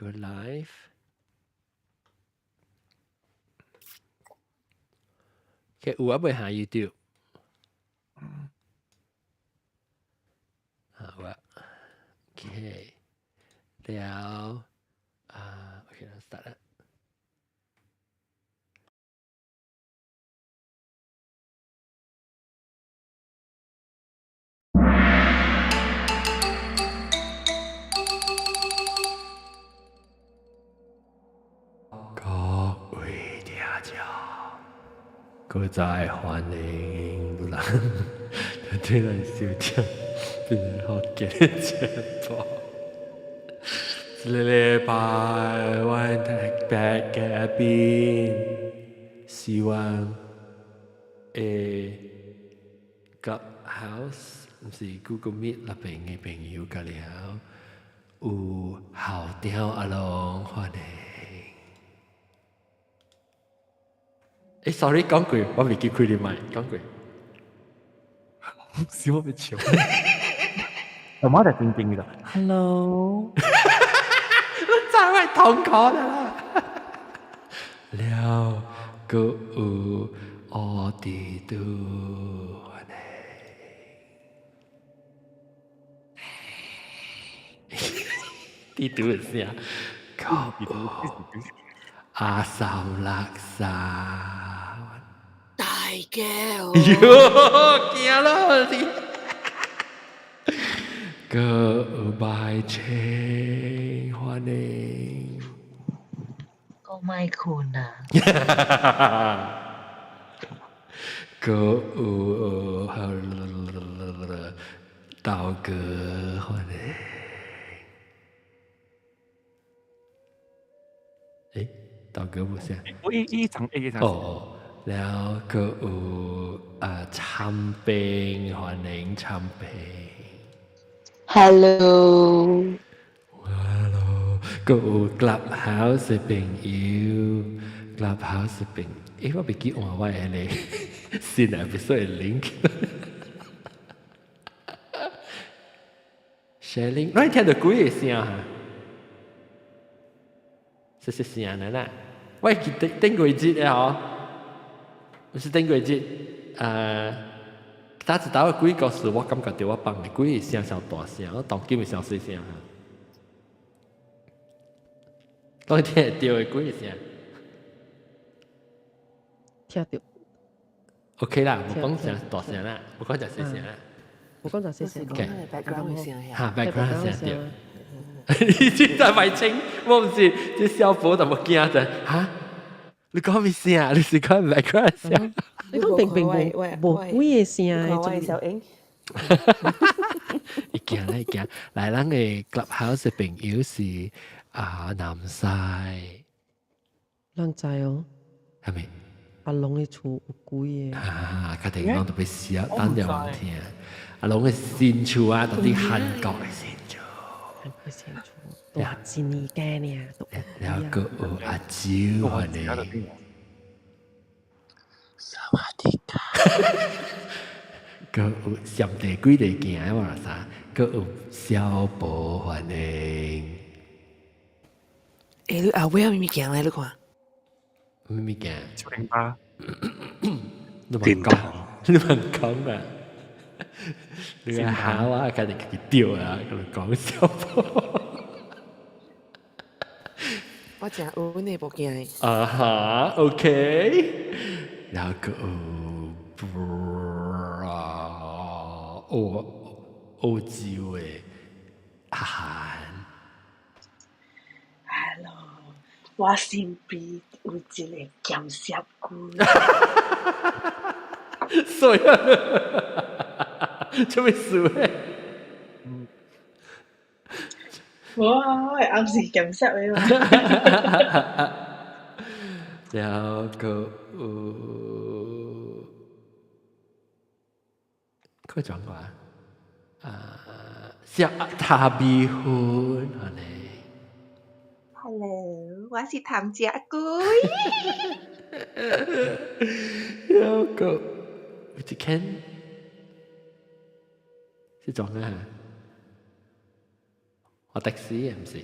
Go live。佢有啊，未下 YouTube。好啊，OK，了啊，OK，start 啦。各位聽眾，閣再歡迎咱對來收聽變好嘅節目。這個禮拜我特別嘉賓是阮的 Clubhouse，毋是 Google Meet 那邊的朋友甲了，有校長阿龍歡迎。欸，sorry，講過，我未記開你麥，講過。小我別笑。阿媽就靜靜㗎。 Hello，真係痛苦啦。了，閣有奧迪杜呢？地圖的聲，閣有阿三六三。大家好。喲，驚咯！閣有白青歡迎。我莫睏啊！閣有道哥歡迎。欸，道哥無聲。我一一層一層。哦，了閣有啊，參兵歡迎參兵。 Hello。 Hello，閣有 Clubhouse 的朋友，Clubhouse 的朋友，欸，我袂記換我的那個新 episode 的 link。Sharing，你聽到幾个聲哈？這是聲來啦。我記得頂過節的吼，毋是頂過節，早一道的幾個故事，我感覺到我放的幾个聲上大聲，我當今會上細聲哈。當聽會到的幾個聲？聽到。 OK 啦，無講聲大聲啦，無講誠細聲啦。無講誠細聲。 background 的聲哈，background 聲對。你這在白清，我毋是這小寶就無驚者，哈？你講咩聲？你是講 background 聲？你講並並無無幾个聲的。小英。伊驚啦，伊驚。來，咱的 Clubhouse 的朋友是啊南西。咱知哦。係咪？阿龍的厝有幾个？啊，較定講特別小，等陣我聽。阿龍的新厝啊，到底韓國的新厝。韓國新厝，大一年間爾，都有。了閣有阿周歡迎。薩瓦迪卡。閣有上帝幾个行的嘛啥？閣有小寶歡迎。欸，你後尾有物件來，你看。咩物件？小零巴。你莫講，你莫講啊！你個好啊，家己家己丟啊，佮講小寶。我誠有呢無驚的。啊哈，OK。然後閣有澳澳洲的阿韓。 Hello，我身邊有一個鹹濕鬼。所以，做咩事咧？無啊，我係暗時鹹濕的嘛。然後閣有，佢講過啊，小塔比芬，安尼。 Hello，我是譚食鬼。然後閣有一間是怎啊？我的士毋是？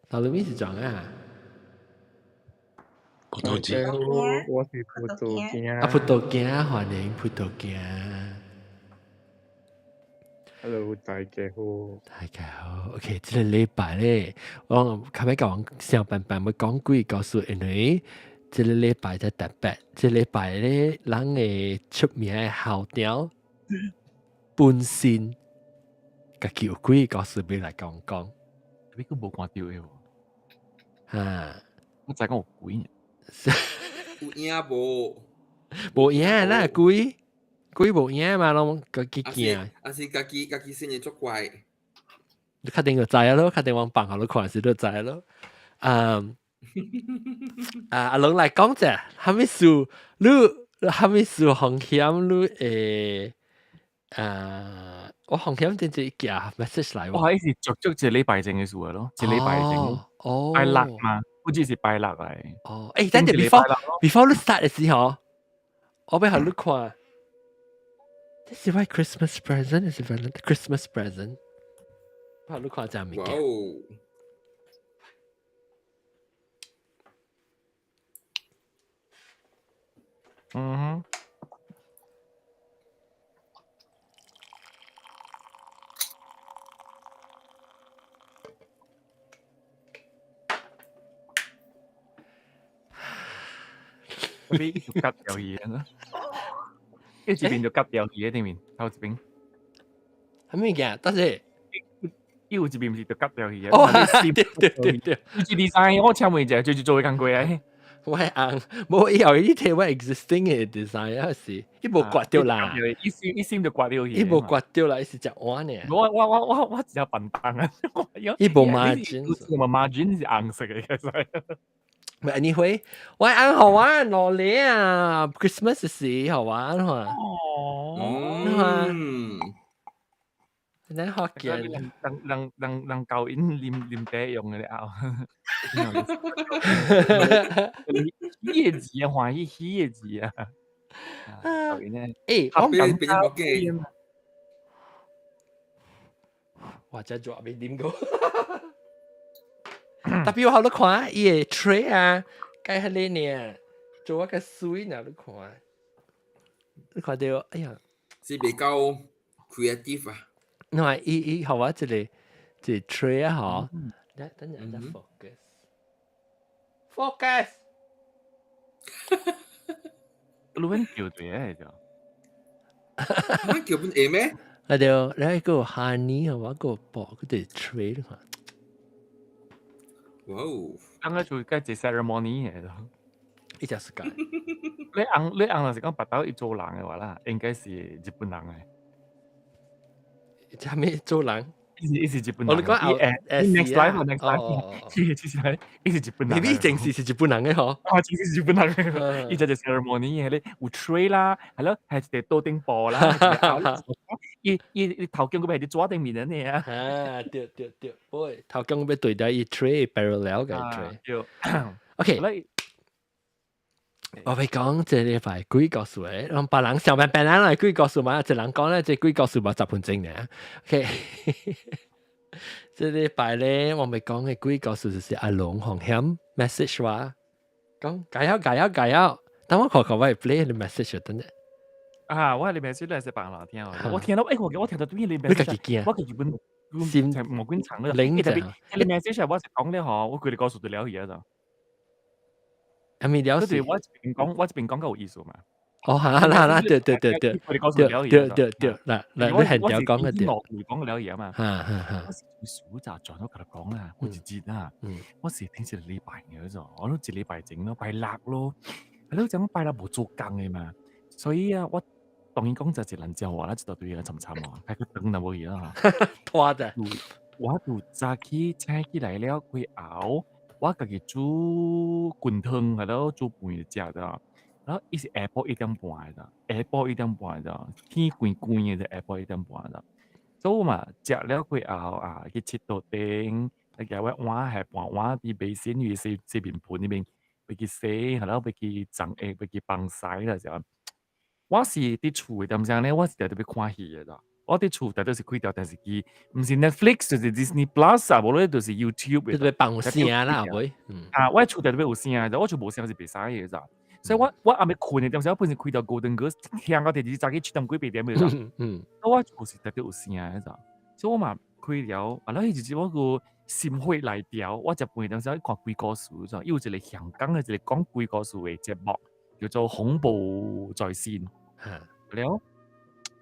薩魯米是怎啊？葡萄大家好，我是葡萄鏡。啊，葡萄鏡，歡迎葡萄鏡。 Hello，大家好。大家好，OK，這個禮拜咧，我較尾講上班班要講幾個故事，因為這個禮拜才特別，這個禮拜咧，人會出名的校長本身，家己有幾個故事欲來講講。你閣無看著的喎？哈，我知講有鬼呢。有影無？無影啦，鬼鬼無影嘛，攏家己驚。啊是家己家己生的足怪。你確定就知咯，確定我放予你看時就知咯。嗯，啊阿龍來講者，啥物事？你啥物事風險？你會啊？我風險真濟寄 message 來。我係是足足一個禮拜前的事咯，一禮拜前。哦。拜六嘛，好似是拜六來。哦，欸，等陣 before 你 start 的時候，我欲予你看。這是我 Christmas present，還是 Valentine Christmas present？我予你看這物件。嗯哼。你就割掉伊啊！一邊就割掉伊喺頂面，頭一邊。啥物件？等陣。伊有一邊毋是就割掉伊啊？哦，對對對對。伊一 design 我請問一下，就是做工過啊。我係紅，無以後伊摕我 existing 的 design 啊是，伊無割掉啦。一閃一閃就割掉伊。伊無割掉啦，伊是食碗爾。我我我我我只笨蛋啊！伊無 margin。無 margin 是紅色的，其實。 But anyway，我翁予我落禮啊，Christmas 時予我看。哦。嗯。咱福建人人人人教𪜶啉啉茶用的了。喜的字啊，歡喜喜的字啊。欸，我變變咗嘅。哇！這熱未啉過。特別我予你看，伊的 tray 啊，蓋彼个爾，做我較媠爾，你看，你看著，哎呀，是比較 creative 啊。你看伊伊予我一個一個 tray 啊，吼，等等陣再 focus，focus。你阮叫對個就。我叫本會咩？啊對，然後個 honey 我個薄個 tray 你看。哇哦！剛剛就該一 ceremony 嘅咯。伊就是講。你翁你翁若是講腹兜伊做人的話啦，應該是日本人的。啥物做人？伊是伊是日本人。哦，你講伊 next life next life，其實伊是日本人。 maybe 前世是日本人的吼。啊，前世是日本人的。伊這個 ceremony 係咧有 tray 啦，係咯，係一個桌頂布啦。伊伊伊頭家閣欲佇桌頂面呢啊。啊，對對對，喂，頭家欲對佇伊 tray parallel 嘅 tray。對。 OK。我欲講這禮拜鬼故事的，讓別人上班別人來鬼故事嘛，一人講咧，這鬼故事無10分鐘爾。OK，這禮拜咧，我欲講的鬼故事就是阿龍洪險 message 話，講加油加油加油，等我看看我會 play 你 message 等陣。啊，我你 message 咧是別人聽，我聽到，欸，我我聽到對你你家己驚？我家己本心無管層嗰零特別你 message 我是講咧嗬，我規個故事就了去啊就。係咪了是？我這邊講，我這邊講較有意思嘛。哦，好啦啦，對對對對，對對對，嗱嗱，你係點講嘅對？我講了嘢嘛。哈哈哈。我是暑假轉咗佢講啦，我就知啦。我是聽一個禮拜嘅啫，我都一禮拜前咯，拜六咯，係咯，講拜六無做工嘅嘛，所以啊，我當然講就一人招話啦，一大堆人參參喎，開個燈就無去啦。拖的。我就早起醒起來了，過後我家己煮滾湯，係咯，煮飯食的。然後伊是下晡1點半的，下晡一點半的，天關關的，下晡一點半的。所以我嘛食了過後啊，去佚佗頂，啊，舉我碗下半碗佇 basin 伊洗洗面盆裡面，欲去洗，然後欲去髒下，欲去幫洗啦時候，我是佇厝的點鐘咧，我是定定欲看戲的啦。我佇厝絕對是開著電視機，毋是 Netflix 就是 Disney Plus 啊，無咧就是 YouTube。你欲放有聲啦，後尾。啊，我厝絕對有聲的，我厝無聲是袂使的咋。所以我暗暝睏的點時，我本身開著 Golden Girls 聽到第二早起7點幾8點的咋。我厝是絕對有聲的咋，所以我嘛開了，啊，彼時陣我閣心血來潮，我食飯當時看鬼故事咋，伊有一個香港的一個講鬼故事的節目，叫做《恐怖在線》。了，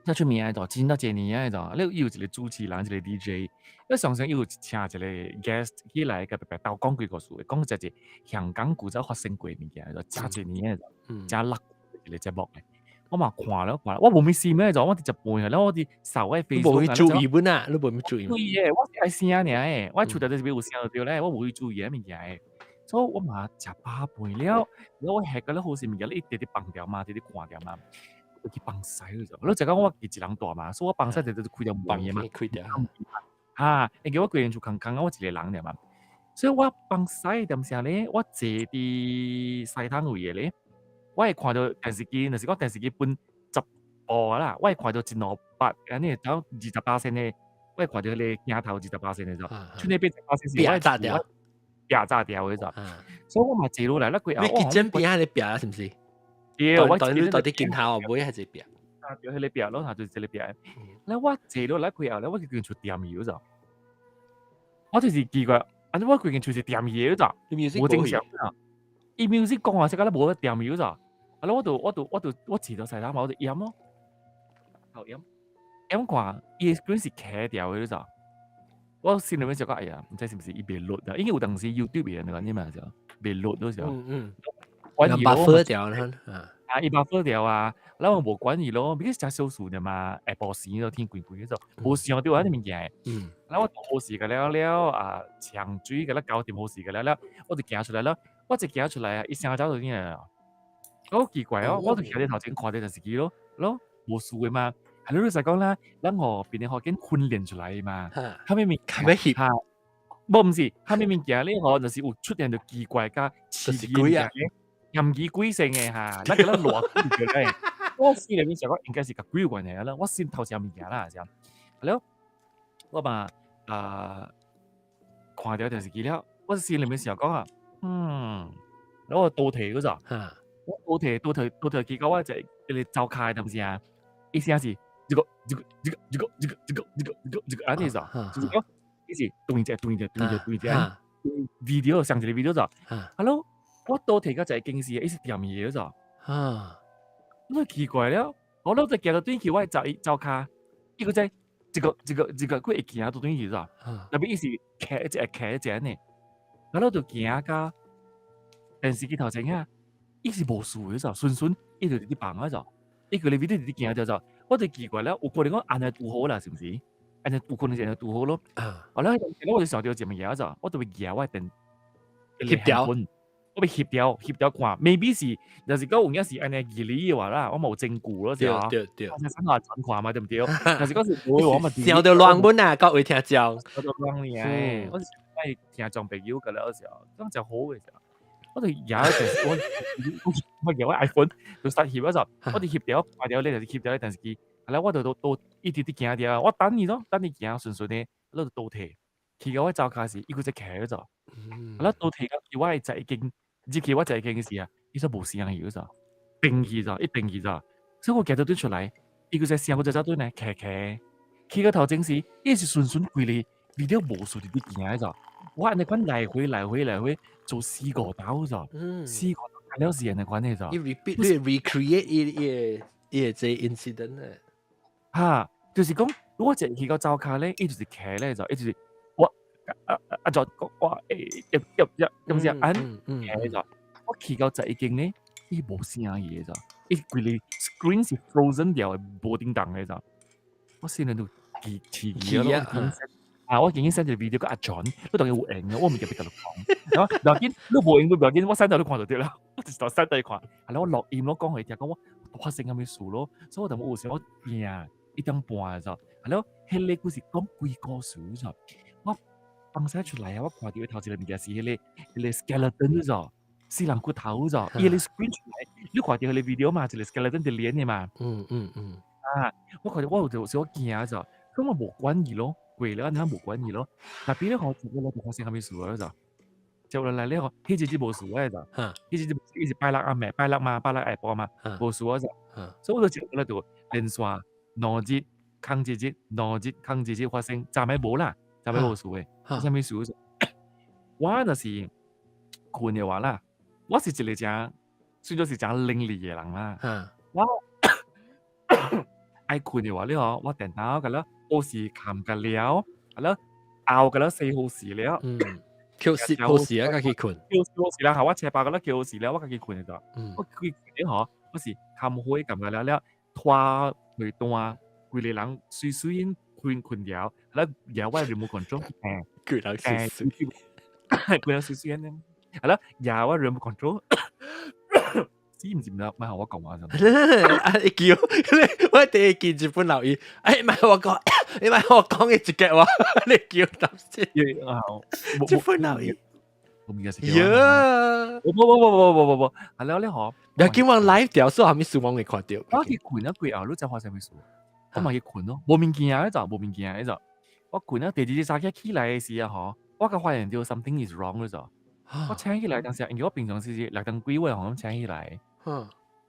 遮出名的就真濟年的就，了伊有一個主持人，一個 DJ，了常常伊有請一個 guest 起來，共白白鬥講鬼故事，講一個香港古早發生過的物件，就誠濟年的，誠落一個節目的。我嘛看了看，我無物事咩就，我佇食飯，了我佇掃我 Facebook。你無去注意本啊？你無去注意？注意的，我是愛聲爾的，我厝內底是有聲就對咧，我無去注意彼物件的。所以我嘛食飽飯了，了我下個了好勢物件，你直直放掉嘛，直直看掉嘛，我去放屎就。你食講我家己一人蹛嘛，所以我放屎直直開著門的嘛。開掉。哈，因為我規間厝空空啊，我一個人爾嘛。所以我放屎點聲咧，我坐佇屎桶位的咧。我會看著電視機，若是講電視機分10部啦，我會看著一兩百，按呢到28仙的，我會看著彼個鏡頭28仙的時候，剩那88仙是我炸掉，壁炸掉的時候，所以我嘛坐落來，咱規後你鏡邊還是壁是毋是？對，我你到底鏡頭後尾還是壁？啊，對，彼個壁咯，就是這個壁。咧我坐落來規後咧，我就間厝恬去咗，我就是奇怪，按怎我規間厝是恬去的咋？無正常啊！伊 music 講話是敢若無恬去咋？啊！我就坐到洗頭嘛，我就掩咯，頭掩，掩看伊的 screen 是開掉的咋？我心裡面想講，哎呀，毋知是毋是伊袂錄啊？因為有當時 YouTube 的那個你嘛就袂錄都是。管伊咯。掉啦，啊，伊 buffer 掉啊，咱我無管伊咯，because 誠小事爾嘛，下晡時就天規規就無想著按呢物件。然後我好勢個了了啊，沖水共咱搞掂好勢個了了，我就行出來了。我一行出來啊，伊聲走就轉來了。好奇怪哦！我就徛佇頭前看著電視機咯，咯無事的嘛。係你老實講啦，咱吼變成學緊訓練出來的嘛。啥物物較欲翕？哈，無毋是，啥物物件你吼，就是有出現著奇怪佮刺激物件，嫌疑鬼性的哈，咱共咱賴鬼就咧。我心內面想講應該是佮鬼有關係啦，我先頭先物件啦，這樣。了，我嘛啊看著電視機了，我心裡面想講啊，然後我倒退嗰陣，我倒退倒退倒退去到我一個一個灶跤的當時啊，伊聲是這個這個這個這個這個這個這個這個這個按呢咋，就是講伊是斷一個斷一個斷一個斷一個 video 上一個 video 咋，Hello，我倒退到一個間時，伊是恬去的咋，我奇怪了，我攏在行到轉去我的灶灶跤，伊閣再這個這個這個閣會行倒轉去咋，特別伊是徛一個徛一個按呢，然後就行到電視機頭前啊，伊是無事的咋，順順伊就佇咧放啊咋，伊個咧 video 佇咧行著咋，我就奇怪了，有可能講按呢拄好啦，是毋是？按呢有可能是按呢拄好咯。後來我就想著一物件咋，我就欲舉我的電翕掉，我欲翕掉翕掉看，maybe 是，若是講有影是按呢義理的話啦，我嘛有證據咯，是啊。對對對。我才來傳看嘛，對毋對？若是講是無的話，我嘛想著亂本啊，各位聽眾。想著亂爾，我是愛聽眾朋友個了時候，這樣真好的時候。我就舉電我舉我 iPhone 就實翕啊就，我就翕掉，看掉咧就是翕掉咧電視機，後來我就都都一直佇行著，我等伊咯，等伊行順順的，我就倒退，去到我灶跤時，伊閣再徛咧就，後來倒退到去我的在間入去我在間時啊，伊煞無聲去咗，停去咗，一停去咗，所以我行到轉出來，伊閣再聲閣再走轉來，徛徛，去到頭前時，伊是順順規个 video 無順佇咧行咗。我按呢款來回來回來回做四五道咗，四五道了是按呢款的咗。伊 repeat 你 recreate 伊伊伊這 incident 啊。哈，就是講，如果一去到灶跤咧，伊就是徛咧就，伊就是我啊啊啊就我欸，一一一咁樣按徛咗。我去到這一間咧，伊無聲去的咋，伊規个 screen 是 frozen 掉的，無叮當的咋。我心裡都奇奇奇咯。啊！我已經 send 一個 video 給阿 John，你當然有閒嘅，我毋特別共你講。然後不要緊，你無閒都不要緊，我 send 到你看就對了。我就是 send 到伊看，後來我錄音咯，講予伊聽，講我發生啥物事咯。所以我就有時我驚1點半的時候，後來彼個故事講鬼故事咋，我放屎出來啊！我看著頭一個物件是彼個 skeleton 咋，死人骨頭咋，伊個 screen 出來，你看著彼個 video 嘛，一個 skeleton 佇連的嘛。啊，我看著我有就小可驚就，咁我無管伊咯，過了按呢無管伊咯。特別咧，我接落來就發生啥物事了就，接落來咧吼，彼一日無事的就，彼一日伊是拜六暗暝，拜六嘛，拜六下晡嘛，無事啊就，所以我就接落來就連續兩日，空一日，兩日，空一日發生，昨暝無啦，昨暝無事的，啥物事？我若是睏的話啦，我是一個誠，算做是誠伶俐的人啦。我愛睏的話咧吼，我電腦共了烏時冚個了，啊了後共了洗好勢了，休息好勢啊，家己睏。休息好勢啦，我車包個了休息了，我家己睏就。我規睏吼，我是冚火冚個了了，拖被單，規个人媠媠睏睏著，了搖我 remote control，規人媠媠，規人媠媠按呢，啊了搖我 remote control，知毋是毋知，莫予我講話就。啊！會記，我第一記日本留言，哎，莫予我講，你莫予我講嘅一句話，你叫頭先。啊，日本留言。我唔記得。呀！無無無無無無無，啊了咧吼，你叫我 live 掉，所以後面死亡會看到。我去睏啊，過後你知發生啥物事？我嘛去睏咯，無物件彼就，無物件彼就。我睏啊，第二日早起起來的時啊吼，我才發現著 something is wrong 了就。我醒起來當時，因為我平常時是6點幾我會予醒起來。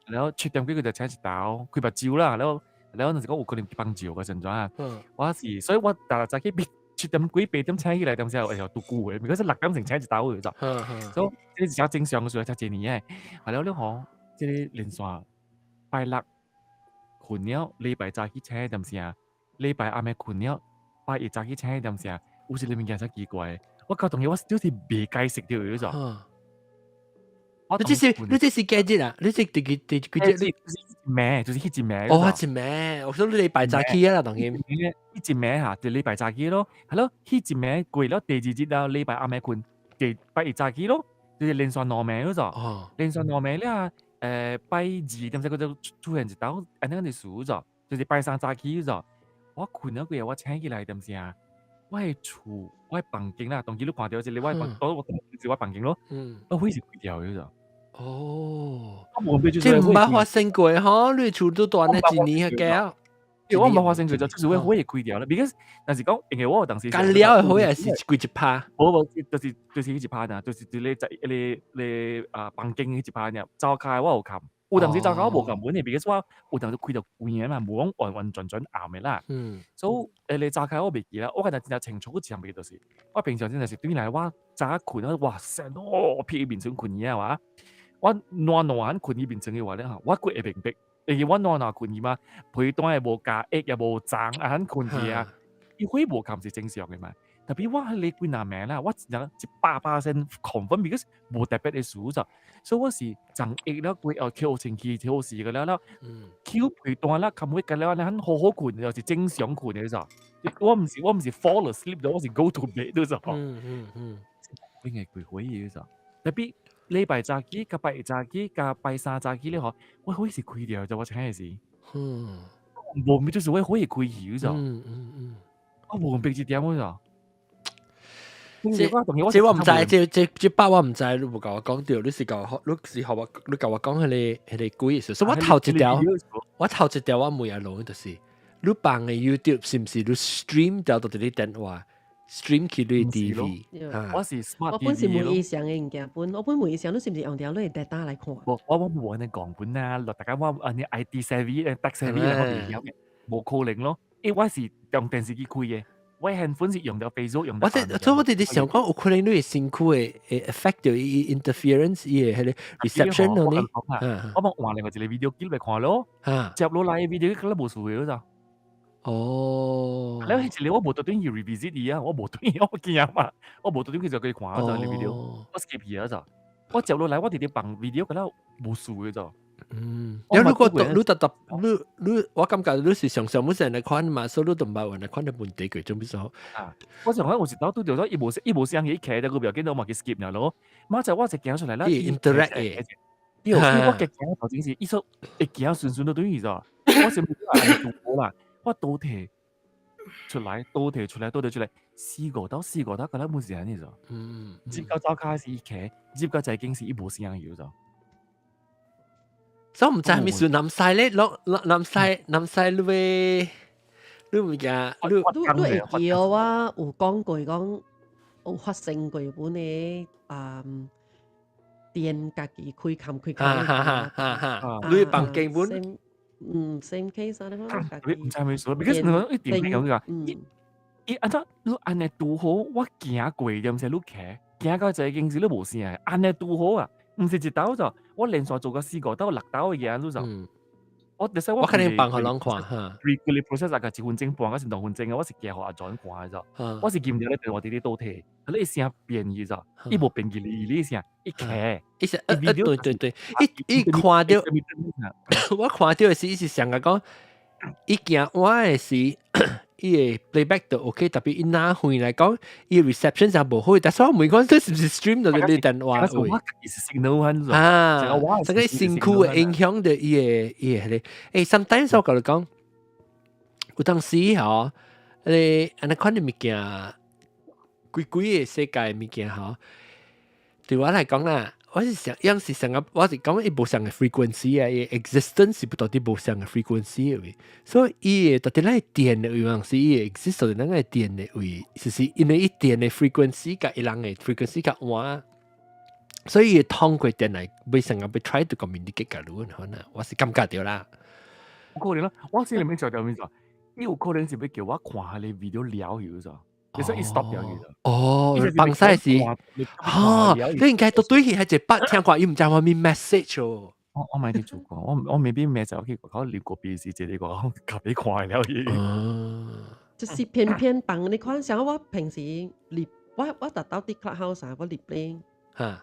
然後7點幾佢就醒一頭，開目睭啦，然後然後若是講有可能幫照個時陣啊，我是，所以我逐日早起7點幾8點醒起來，當時會曉拄久的，如果是6點先醒一頭的就。所以這是誠正常的事，誠濟年的。後來了吼，這個連續拜六睏了，禮拜早起醒點聲，禮拜暗暝睏了，拜一早起醒點聲，有一個物件誠奇怪，我搞當時我就是袂解釋著的就。你這是幾日啊？你這第幾第幾日？就是一暝，就是彼一暝。哦，一暝，我說你禮拜早起啊，當然。彼一暝哈，就禮拜早起咯，係咯，彼一暝過了第二日了，禮拜暗暝睏，第拜一早起咯，就是連續兩暝咯就。連續兩暝了，拜二點鐘閣出現一道，按呢個事就，就是拜三早起就。我睏了過後，我醒起來點聲，我的厝，我的房間啦，當時你看著一個我的房，我就是我房間咯。我火是開掉的就。哦，這毋捌發生過吼，你厝都蹛了一年個。對，我毋捌發生過，就是我火會開掉了。because 若是講，因為我有當時干了的火還是規一拍？無無，就是彼一拍爾，就是佇咧在彼個咧啊房間彼一拍爾。灶跤我有冚，有當時灶跤我無冚門的，because 我有當時開著關的嘛，無講完完全全暗的啦。所以彼個灶跤我袂記啦，我敢若真正清楚一項物就是，我平常真正是轉來我早睏啊，哇塞，哦，披眠床睏去啊嘛。我爛爛睏去眠床的話咧吼，我閣會明白，因為我爛爛睏去嘛，被單也無加壓也無重，啊按睏去啊，伊火無冚是正常的嘛。特別我彼個幾若暝啦，我真正100% confirm，because 無特別的事就，所以我是昨下了過後抾清氣好勢個了了，抾被單啦，冚火個了，按好好睏就是正常睏的就，我毋是 fall asleep 我是 go to bed 就。應該開火的就，特別禮拜早起、佮拜一早起、佮拜三早起咧吼，我火是開掉，就我醒的時。無咪就是我火會開去就。我無明白這點就。這這我毋知，這這這擺我毋知，你無共我講著，你是共我，你是予我，你共我講彼個彼個鬼事。所以我頭一條，我頭一條我問阿龍就是，你放的 YouTube 是毋是你 stream 掉到佇你電話，stream 去你 TV？我是 smart 我本是問伊上的物件本，我本問伊上，你是毋是用著你的 data 來看？無，我無按呢講本啊，大家我按呢 IT savvy 誒，tech savvy 我袂曉嘅，無可能咯。因為我是用電視機開的。我 handphone 是用著 Facebook 用。我這所以我佇咧想講，有可能你的身軀會會 affect 著伊 interference 伊的彼個 reception 咯呢？我幫換另外一個 video 機來看咯，接落來 video 佢都無事的咋。了彼一個我無特登去 revisit 伊啊，我無對我驚嘛，我無特登去就去看啊，就 video，我 skip 去啊咋。我接落來我直直放 video 佢都無事的咋。嗯，你如果你特特你你，我感覺你是常常本成來看嘛，所以你都毋捌話來看到問題過，做咩數？啊，我想講有時頭拄著咗，伊無聲伊徛在個袂要緊，我嘛去 skip 爾咯。馬上我就行出來啦，interact 的，對，我行頭前是，伊說會行順順都對去咗。我想講啦，我倒退出來，倒退出來，倒退出來，四五道四五道，敢若無是按呢咗。入到灶跤時伊徛，入到財經時伊無聲有咗。所以唔知係咪算南西咧？落落南西南西你會你物件你你會記我有講過講有發生過本的啊電家己開冚開哈哈哈哈哈！你房間本嗯，same case 啊，你講你唔知咩事，because 你一點樣㗎？伊伊按怎你按呢拄好，我行過點是你騎，行到這間時你無聲，按呢拄好啊，毋是一兜就，我連續做過四五兜六兜嘅嘢，你就。我其實我肯定放予人看哈。佢 process 大概一分鐘半，還是2分鐘啊？我是行予阿 John 看的咋，我是撳著咧電話佇咧倒退，佢咧聲變去咋，伊無變去你你聲，伊騎，伊是對對對，伊伊看著，我看著的是伊是上個講，伊行我的是伊的 playback 就 OK，特別伊拿回來講，伊 reception 就無好，但是我問講這是毋是 stream 到你電話位？我是 signal 啊，這個辛苦的影響著伊的伊的彼個。欸，sometimes 我共你講，有當時吼，你按呢款的物件，鬼鬼的世界的物件吼，對我來講啦，我是想，樣是想個，我是講伊無相的 frequency 啊，伊 existence 是不到底無相的 frequency 的位，所以伊會到底咱電的位，還是伊 exist 到底咱個電的位，就是因為伊電的 frequency 佮伊人的 frequency 較換，所以伊會通過電來，欲成個欲 try to communicate 佮你，可能我是感覺著啦。有可能咯，我心裡面想著咩事？伊有可能是欲叫我看彼个 video 了去咋？其實伊 stop 掉去咗。哦，放屎是，哈，你應該都對佢係一筆聽過，伊毋知話咩 message 哦。我我咪啲做過，我我未必咩就去搞連個 B 是這個咖啡看了去。就是偏偏放你看，像我平時入我我特到啲 Clubhouse 啊，我入咧啊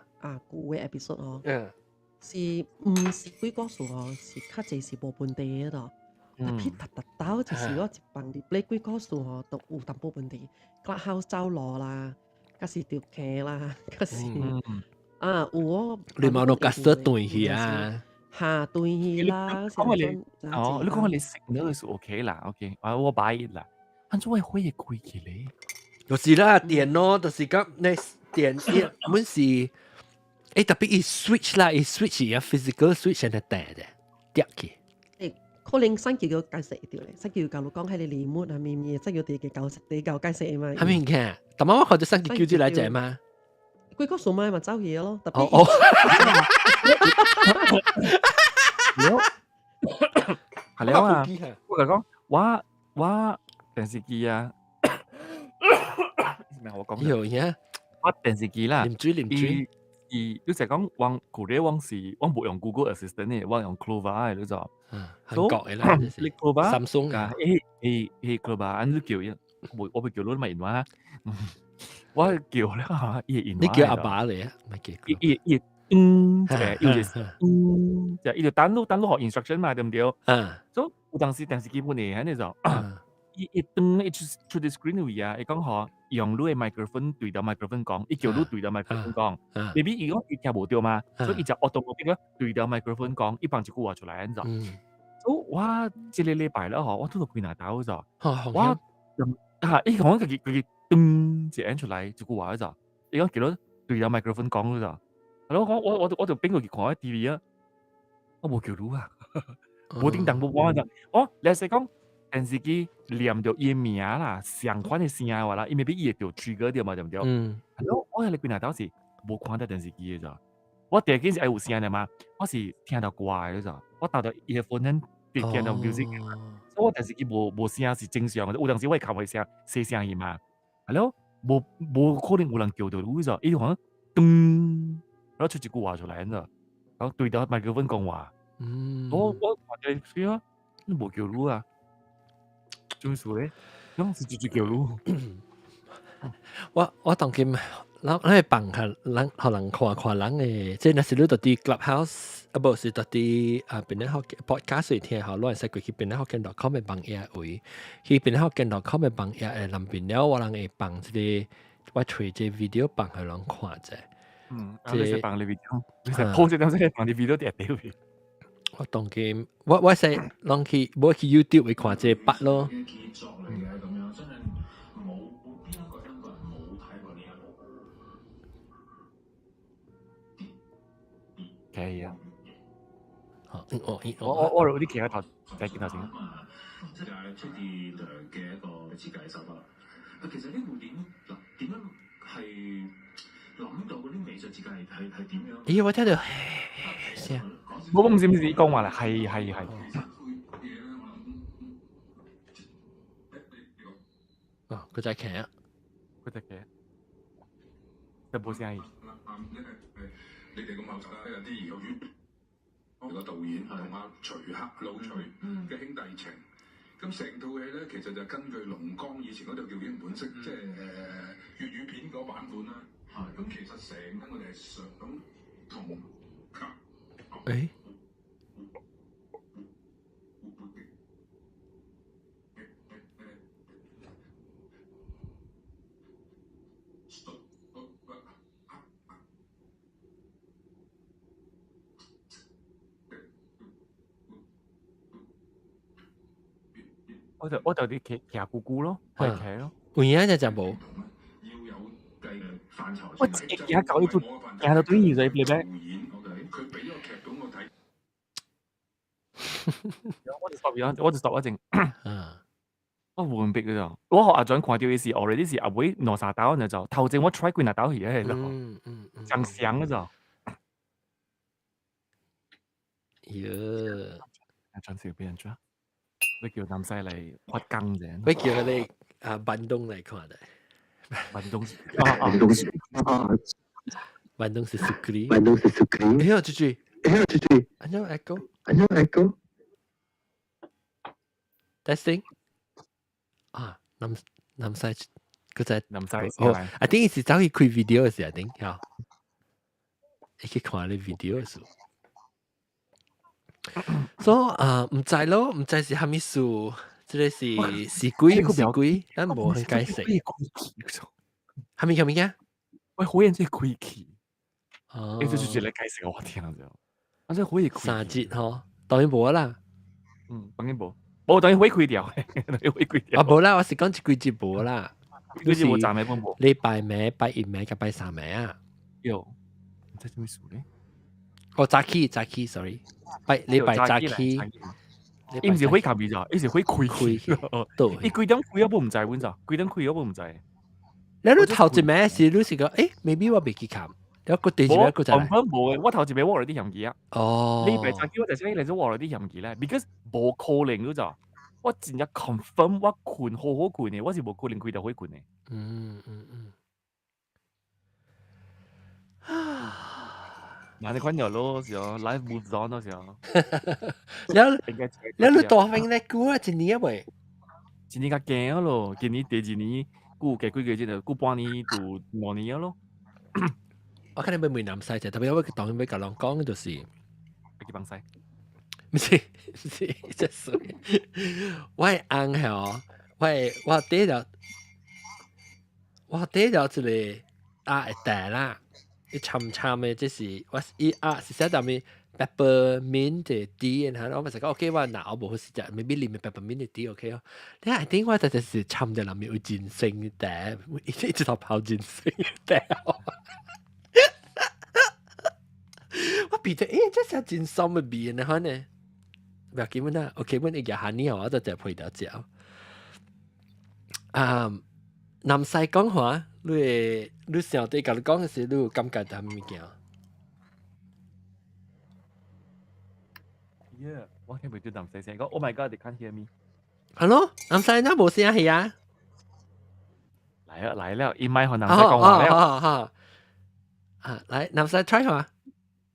舊的 episode 哦，是毋是幾個數哦，是較濟是無問題的咯。特別特特到就是我一放入咧幾個數吼，都有淡薄問題。Clubhouse 走路啦，較是著坑啦，較是啊有哦。你冇落夾死斷去啊？嚇斷去啦！講你哦，你講你食那是 OK 啦，OK，啊我買啦，按怎會火會開起咧？就是啦，電咯，就是講你電伊本是，欸特別伊 switch 啦，伊 switch 啊 physical switch 係彈的，跌去。欸，可能三叫解釋著咧，三叫教你講彼個 remote 啊，咩咩，三叫第個教第教解釋嘛。係咪嘅？但我看到三叫叫來者嘛。幾個數碼嘛走去咯，特別。哦。係了啊！我共講，我我電視機啊，咩我講？有影，我電視機啦，啉水啉水。伊你就講往舊咧，往是我無用 Google Assistant 的，我用 Clova 的，你知道？韓國的啦，你 Clova、 Samsung 啊，欸欸欸 Clova，按你叫伊，我我欲叫你嘛電話，我叫咧嚇，伊會應。你叫阿爸嚟啊？唔係叫。伊伊伊嗯，伊就是嗯，就伊就等你等你予 instruction 嘛，對毋對？所以有當時電視機本會按呢就，伊伊當伊出出佇 screen 位啊，伊講吼用你的 microphone 對著 microphone 講，伊叫你對著 microphone 講，maybe 伊講伊聽無著嘛，所以伊就 automatic 對著 microphone 講，伊放一句話出來按怎。所以我這个禮拜了吼，我拄著幾若兜咋，我嚇伊講家己家己噔一按出來一句話咋，伊講叫你對著 microphone 講咋，我講我我我就變過去看 TV 啊，我無叫你啊，無叮當無無咋，我你是講電視機念著伊名啦，相款的聲話啦，伊未必伊會著 trigger 著嘛，對毋對？我我彼個幾若兜是無看著電視機的咋，我第一件是愛有聲的嘛，我是聽著歌的咋，我戴著 earphone 咱聽著 music，所以我電視機無無聲是正常的，有當時我會較會聲細聲去嘛，係咯，無無可能有人叫著你咋，伊就講噔，然後出一句話出來，你知，然後對著麥克風講話，我我看著啊，你無叫你啊，做咩事咧？攏是直接叫你。我我當今咱咱會放下人，予人看看人的，這若是你佇佇 Clubhouse，啊無是佇佇啊邊咧學 podcast 聽吼，你會使過去邊咧福建 .com 的網頁位，去邊咧福建 .com 的網頁的南邊了，我人會放這個，我揣這 video 放予人看者。嗯，啊，你是放你 video，你是 post 這東西放你 video 佇下底。我當今我我使攏去，無去 YouTube 會看這筆咯。可以啊。好，哦哦，我有啲其他頭第見頭先。即係出啲量嘅一個設計手法。其實呢部電影嗱點樣係諗到嗰啲美術設計係點樣？咦，我聽到聲，我唔知唔知講話啦，係係係。哦，佢在騎啊，佢在騎，就冇聲。你哋咁後生有啲研究院個導演同阿徐克老徐嘅兄弟情，咁成套戲咧其實就根據龍崗以前嗰套叫《英雄本色》，即係粵語片嗰版本啦。咁其實成間我哋係想同誒。我就啲騎騎姑姑咯，我係騎咯。有影就就無。我自己行到呢度，行到對面就嚟咩？我就 stop 咗，我就 stop 一陣。我冇逼嘅就，我學阿長看到嘅是，already 是阿妹兩三刀呢就，頭前我 try 幾若刀去嘅就，正常嘅就。喲，阿長是俾人抓。你叫南西嚟發更啫，我叫佢哋啊，坂東嚟看的。坂東，坂東是 Sukri，坂東是 Sukri。哎呦，豬豬，哎呦，豬豬，安怎 echo？安怎 echo？Testing 啊，南南西嗰隻南西，哦，I think 是走去開 video 嘅時，I think 嚇，你去看你 video 嘅時。所以啊，唔知咯，唔知是蝦米事，這個是是鬼唔是鬼，咱無去解釋。蝦米蝦米嘅？喂，好認真開氣。哦，你就直來解釋我聽就，我真好易開。三節嗬，當然無啦。嗯，當然無，無當然會開掉，當然會開掉。啊，無啦，我是講一幾節無啦。幾節無站嘅本無。禮拜尾、拜一暝佮拜三暝啊。喲，唔知做咩事咧？哦，早起早起，sorry，拜禮拜早起。伊毋是火卡味咋，伊是火開開。對。伊幾點開我都毋知，阮咋？幾點開我都毋知。你你頭一暝是你是講，誒，maybe 我袂記看，了個第二暝閣再來。我無嘅，我頭一暝我有啲嫌記啊。哦。禮拜早起我就先嚟咗我有啲嫌記咧，because 無可能嗰咋。我真正 confirm 我睏好好睏嘅，我是無可能開到火睏嘅。嗯嗯嗯。嗱，你看咗咯，時候 life moves on 咯，時候。了了，你大份咧久啊，一年啊未？一年較驚咯，今年第二年，過幾幾個月就過半年就2年咯。我看你要問南西者，特別我當然欲共人講就是，去幫西，毋是毋是，這衰。我的翁吼，我綴著，我綴著一個鴨的茶啦。伊摻摻的，這是我伊啊是寫啥物 peppermint 的 tea，然後我咪就講 OK，我若我無好食食，maybe 裡面 peppermint 的 tea OK 哦。你 I think 我就是摻著裡面有人參的茶，一直頭泡人參的茶。我鼻著，欸，這是真酸的味呢，可呢？不要緊啦，OK，阮一日喊你我就就陪到食。啊，南西講話。你會你上帝共你講的時，你有感覺到啥物件？ Yeah，我聽袂到南西聲，講 Oh my God，they can't hear me。係咯，南西那無聲係啊。來了來了，伊麥予南西講話了。好好啊，來南西 try 下。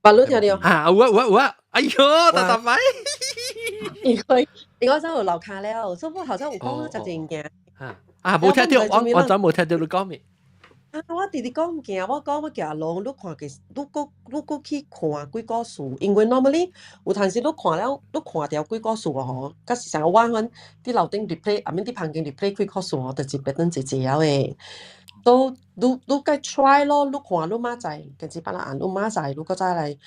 白你聽到？啊，有啊有啊有啊！哎喲，大大擺。因為我走去樓下了，所以我頭先有講食一件。啊啊，無聽到，我全無聽到你講咩？啊！我直直講物件，我講我叫阿龍，你看嘅，你閣你閣去看鬼故事，因為 normally 有陣時你看了，你看著鬼故事吼，佮是像我阮佇樓頂 replay，啊免佇房間 replay 鬼故事吼，就是別轉濟濟了的。都你你該 try 咯，你看你明仔載，電視板按，你明仔載你閣再來，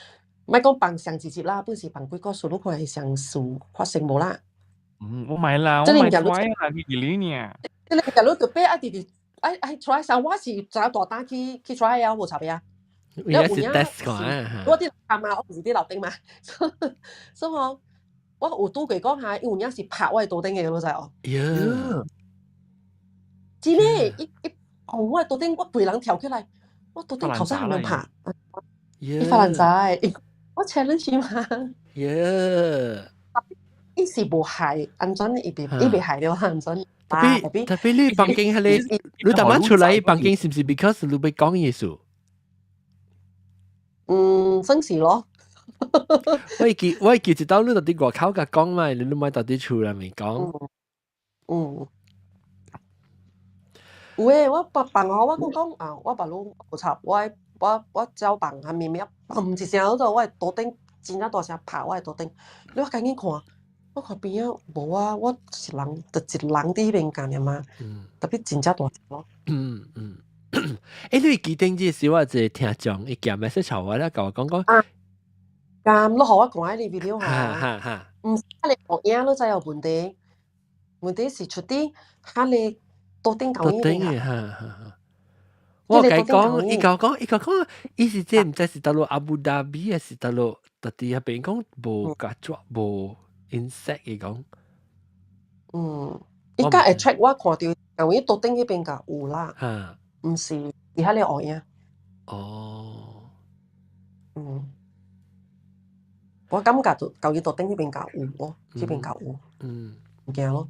莫講放上一集啦，本是放鬼故事，你看會相事發生無啦？嗯，我買啦，我買 try 啦，你幾年？這個你特別愛直直。愛愛 try 啥？我是早大膽去去 try 啊，無差別啊。有影是 test 看。我佇樓嘛，我毋是佇樓頂嘛，所以我我有拄過講下，伊有影是拍我的桌頂的，你知哦？喲，真的，伊伊碰我的桌頂，我規人跳起來，我桌頂頭先係咪拍？伊發爛渣，我 challenge 嘛。喲，伊是無害，按怎伊袂伊袂害了，按怎？特別特別你房間彼个，你逐擺出來房間是毋是 because 你欲講意思？嗯，算是咯。我會記一道你到佇外口共講嘛，你攏莫到佇厝內面講。嗯。有誒，我放放予我閣講啊，我別攏無插，我我我走放下面面，砰一聲嗰度，我的桌頂真正大聲拍我的桌頂，你我趕緊看，我看邊仔無啊，我一人就一人佇彼邊幹爾嘛，特別真正大聲咯。嗯嗯，欸，你記頂這時我一個聽眾，伊寄 message 我咧，共我講講。咁，你予我看彼个 video 哈哈哈。毋是彼个錄影，你知有問題？問題是出佇彼个桌頂桌頂的，哈哈哈。我共伊講，伊共我講，伊共我講，伊是這毋知是佗落阿布達比，還是佗落佇佇彼邊講無曱甴無 insect 伊講。嗯，伊較 attract 我看著，因為桌頂彼邊較有啦，毋是佇彼个烏影。哦。嗯。我感覺就舊伊桌頂彼邊較有咯，這邊較有。毋驚咯。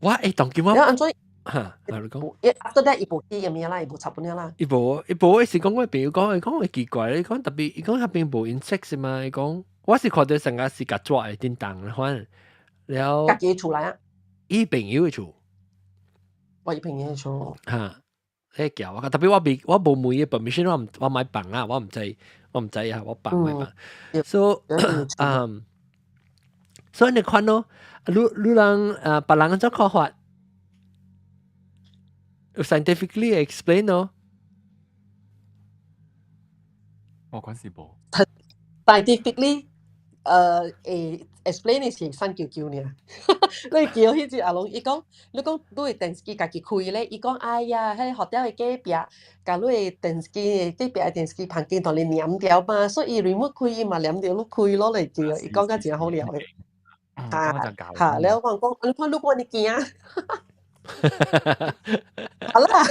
我會當今我。你按怎？哈，你講。 After that，伊無去啥物啦，伊無插本啦。伊無，伊無，伊是講我朋友講，伊講會奇怪，伊講特別，伊講彼邊無 insect 嘛，伊講我是看著成個是曱甴的叮當款，了。家己厝內啊？伊朋友的厝。我伊朋友的厝。哈，你叫我，特別我未我無問伊 permission，我毋我莫放啊，我毋知，我毋知啊，我放莫放。So，嗯，所以你看咯，你你人啊，別人怎看法？Scientifically explain 咯。我講是無。 Scientifically，會 explain 的是三九九爾。你叫彼隻阿龍，伊講，你講你的電視機家己開咧，伊講哎呀，彼個 hotel 的隔壁，共你的電視機隔壁的電視機旁邊同你黏著嘛，所以伊 remote 開伊嘛黏著你開咯來叫，伊講甲真好料的。哈哈，了我講，你看你講你驚。好啦，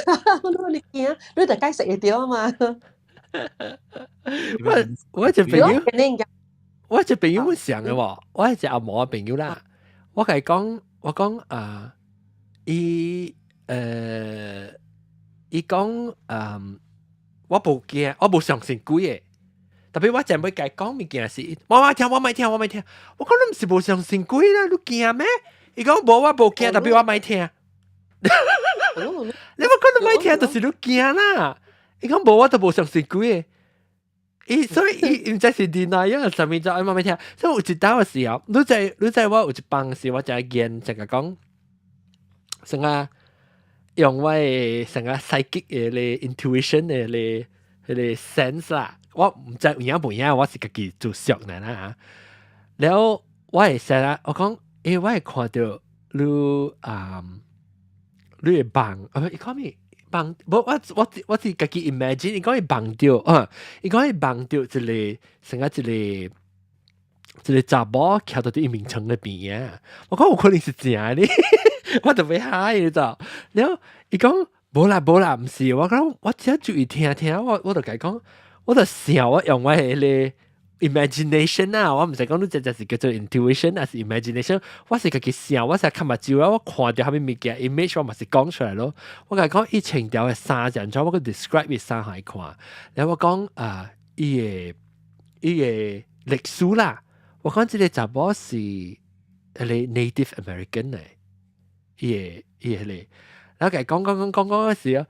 你驚，你就解釋會著啊嘛。我我一朋友，我一朋友會想的喎，我係一阿毛的朋友啦。我共伊講，我講啊，伊伊講嗯，我無驚，我無相信鬼的。特別我前尾共伊講物件是，我莫聽，我莫聽，我莫聽。我講你毋是無相信鬼啦，你驚咩？伊講無，我無驚，特別我莫聽。你無講你莫聽，就是你驚啦。伊講無，我都無相信鬼的。伊所以伊毋知是 denial 啥物就愛慢慢聽。所以有一道的時候，你知你知我有一幫時我就見成個講，成個用我的成個 psychic 的咧 intuition 的咧彼个 sense 啦。我毋知有影無影，我是家己做熟的啦。了我會說啦，我講，欸，我會看著你啊，你會夢啊？伊講咩？夢，無我我我是家己 imagine，伊講伊夢著啊，伊講伊夢著一个成個一个一个查某徛佇伊眠床的邊啊。我講有可能是真的，我就欲嚇伊，你知？了伊講無啦無啦，毋是，我講我只注意聽聽，我我就共伊講，我就想我用我彼个 imagination 啊，我毋是講你這這是叫做 intuition，還是 imagination？我是家己想，我是看目睭啊，我看著啥物物件 image，我嘛是講出來咯。我共伊講，伊穿著的衫是按怎，我閣 describe 伊衫予伊看。然後我講啊，伊的伊的歷史啦，我講這个查某是彼个 Native American 來，伊的伊的彼个，然後共伊講講講講講的時候，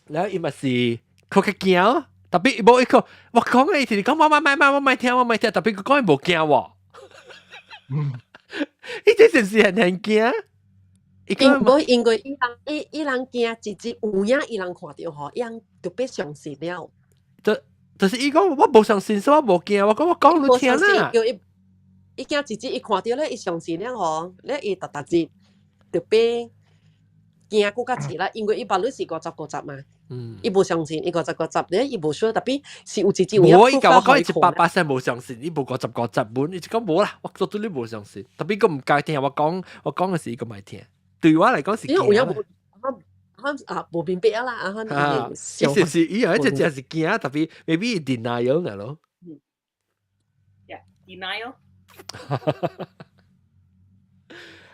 然後伊嘛是閣較驚。特別無伊個，我講的伊是講我莫莫莫我莫聽我莫聽，特別閣講伊無驚喎。伊這是毋是很很驚？伊無因為伊人伊伊人驚一直有影伊人看著吼，伊人就欲相信了。就就是伊講我無相信，所以我無驚。我講我講你聽啦。叫伊伊驚一直伊看著咧，伊相信了吼，咧伊逐逐日就欲驚閣較濟啦，因為伊別你是五十五十嘛。伊無相信，伊50個十咧，伊無 sure，特別是有一隻有無，伊共我講伊100%無相信，伊無50個十本，伊就講無啦，我絕對你無相信。特別佢毋敢聽我講，我講嘅時伊個莫聽。對我來講是因為有影無啊無明白啦，啊啊，伊是是伊有一隻只是驚，特別 maybe denial 呢咯。 Yeah, denial。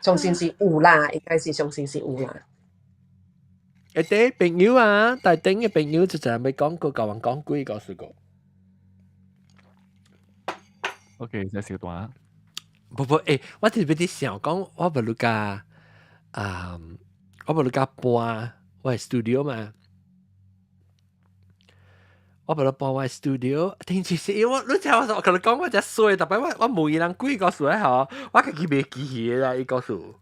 相信是有啦，應該是相信是有啦。誒，啲朋友啊，大頂嘅朋友就就未講過，舊人講幾個試過。 OK，這小段。不不，欸，我特別啲想講，我無你甲啊，我無你甲搬我 studio 嘛。我無你搬我 studio，聽住是，因為你知我我共你講，我真衰，特別我問伊人幾個數吼，我家己袂記起啦，伊告訴。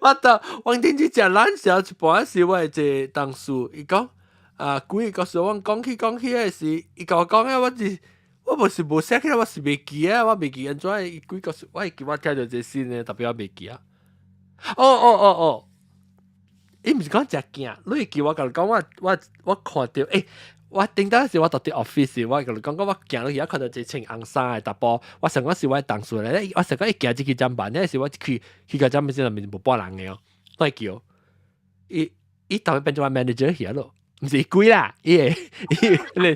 我到我頂次食懶時一半時，我一個同事，伊講啊，幾個數，我講起講起的時，伊共我講啊，我是我無是無寫起來，我是袂記啊，我袂記按怎伊幾個數，我會記我聽著這新的，特別我袂記啊。哦哦哦哦，伊毋是講食鏡，你會記我共你講，我看著，欸，我頂當時我佇 office，我共你講講，我行落去，我看到一個穿紅衫的查埔，我想講是我的同事來，我想講伊行入去針板，那時我去去個針時面無半人的哦，我會叫伊伊後變做我 manager 去咯，毋是鬼啦，伊會伊迄個彼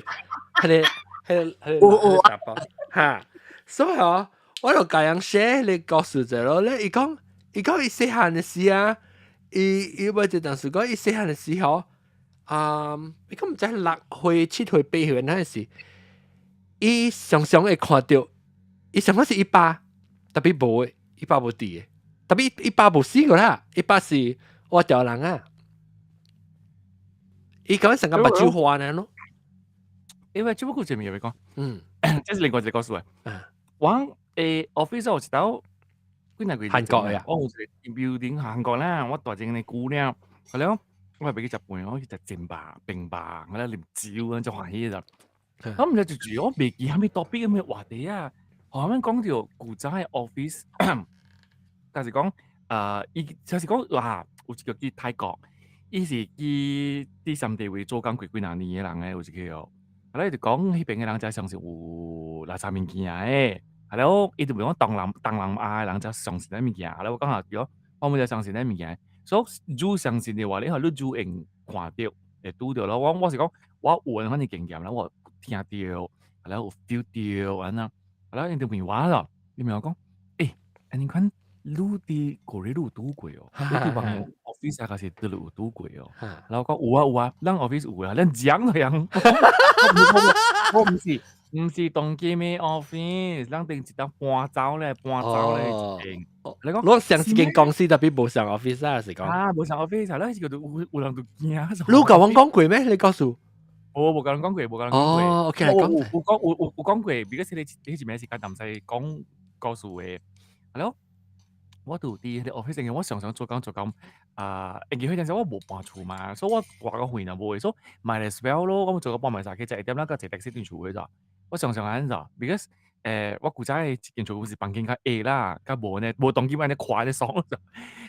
個彼個彼個查埔，哈，所以哦，我就共人 share 彼個故事者咯，咧伊講伊講伊細漢的時啊，伊伊我一同事講伊細漢的時候。啊！伊講毋知6歲、7歲、8歲那時，伊常常會看著，伊想講是伊爸，特別無的，伊爸無佇的，特別伊爸無死過啦，伊爸是活掉人啊。伊講成個目睭花呢咯。因為只不過前面有講，這是另外一個故事啊。我office 有一道幾若個韓國的啊，我有一個 building 韓國啦，我大前個姑娘，後來我係欲去食飯，我去食煎肉、冰肉，我咧啉酒，咁就歡喜啦。咁毋知就住我袂記啥物 topic 啥物話題啊。後面講著古早的 office，就是講，伊就是講哇，有一個去泰國，伊是去佇三地位做工過幾若年的人咧，有一個哦。後來伊就講，彼邊的人才相信有垃圾物件的，後來伊就問我東南亞的人才相信這物件，後來我講下對，我毋才相信這物件。所以愈相信的話，你予愈會看著，會拄著咯。我是講，我有按款的經驗啦，我有聽著，後來有 feel 著按怎，後來𪜶就問我咯，伊問我講，欸，按呢款你佇過咧你有拄過哦？你佇網 office 還是佗落有拄過哦？然後我講有啊有啊，咱 office 有啊，咱講樣。我毋是當今的 office，咱頂一當搬走咧，搬走咧一間。你講，我上一間公司特別無上 office 啊，是講。啊，無上 office，咱是叫做有人就驚。你共阮講過咩？你告訴。我無共人講過，無共人講過。哦，OK 來講。有講有講過，because 彼一暝時間毋使講故事的。係咯，我就佇彼個 office 我常常做工做工啊，因為彼陣時我無搬厝嘛，所以我掛個費若無的，所以 might as well 咯，我做到半暝3起，食一點咱閣坐 taxi 轉厝的咋。我常常按怎，because 我古早的一間厝是房間較矮啦，較無呢，無當今按呢寬按呢爽，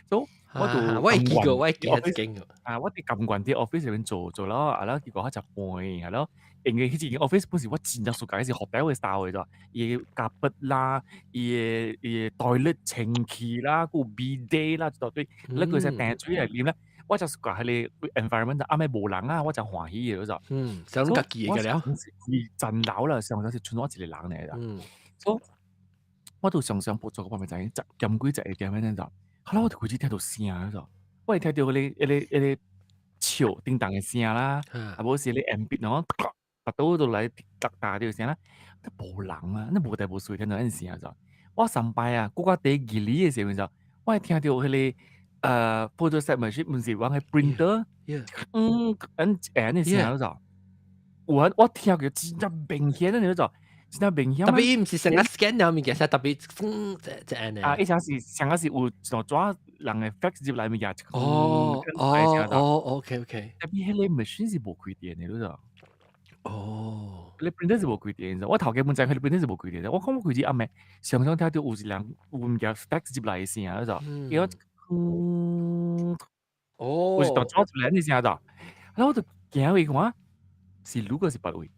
所以我就我會記過，我會記得這間啊，我佇甘願佇 office 入面做做了，啊了結果較食飯，係咯，因為彼一間 office 本是我真正 suka，是 hotel 的 style 的咋，伊的 carpet 啦，伊的 toilet 清氣啦，閣有 bidet 啦，一大堆，你規只訂水來啉咧，我就 suka 彼個 environment 暗暝無人啊，我真歡喜的，就。嗯，想家己的了。是層樓啦，上頭是賰我一個人爾啦。所以我就常常做個半暝十點幾12點按呢就，後來我就開始聽著聲就，我會聽著彼個笑叮當的聲啦，啊無是咧鉛筆喏，腹肚就來逐打著聲啦，都無人啊，你無代無事聽著按聲就。我上擺啊，閣較佇義理的時陣就，我會聽著彼個photostat machine，毋是阮彼 printer，嗯，按按呢聲就，有啊，我聽著真正明顯的那種，真正明顯。特別伊毋是成個 scan 了物件，特別嗯，這按呢。啊，伊啥是上個是有一張紙人的 fax 入來物件。哦哦哦，OK OK。特別彼個 machine 是無開電的，你知？哦，彼 printer 是無開電，我頭家本知彼個 printer 是無開電。我講我開始暗暝常常聽著有一人有物件 fax 入來的聲，你知？伊講嗯，哦，有一道紙出來，你聲咋？然後我就行去看，是汝還是別位？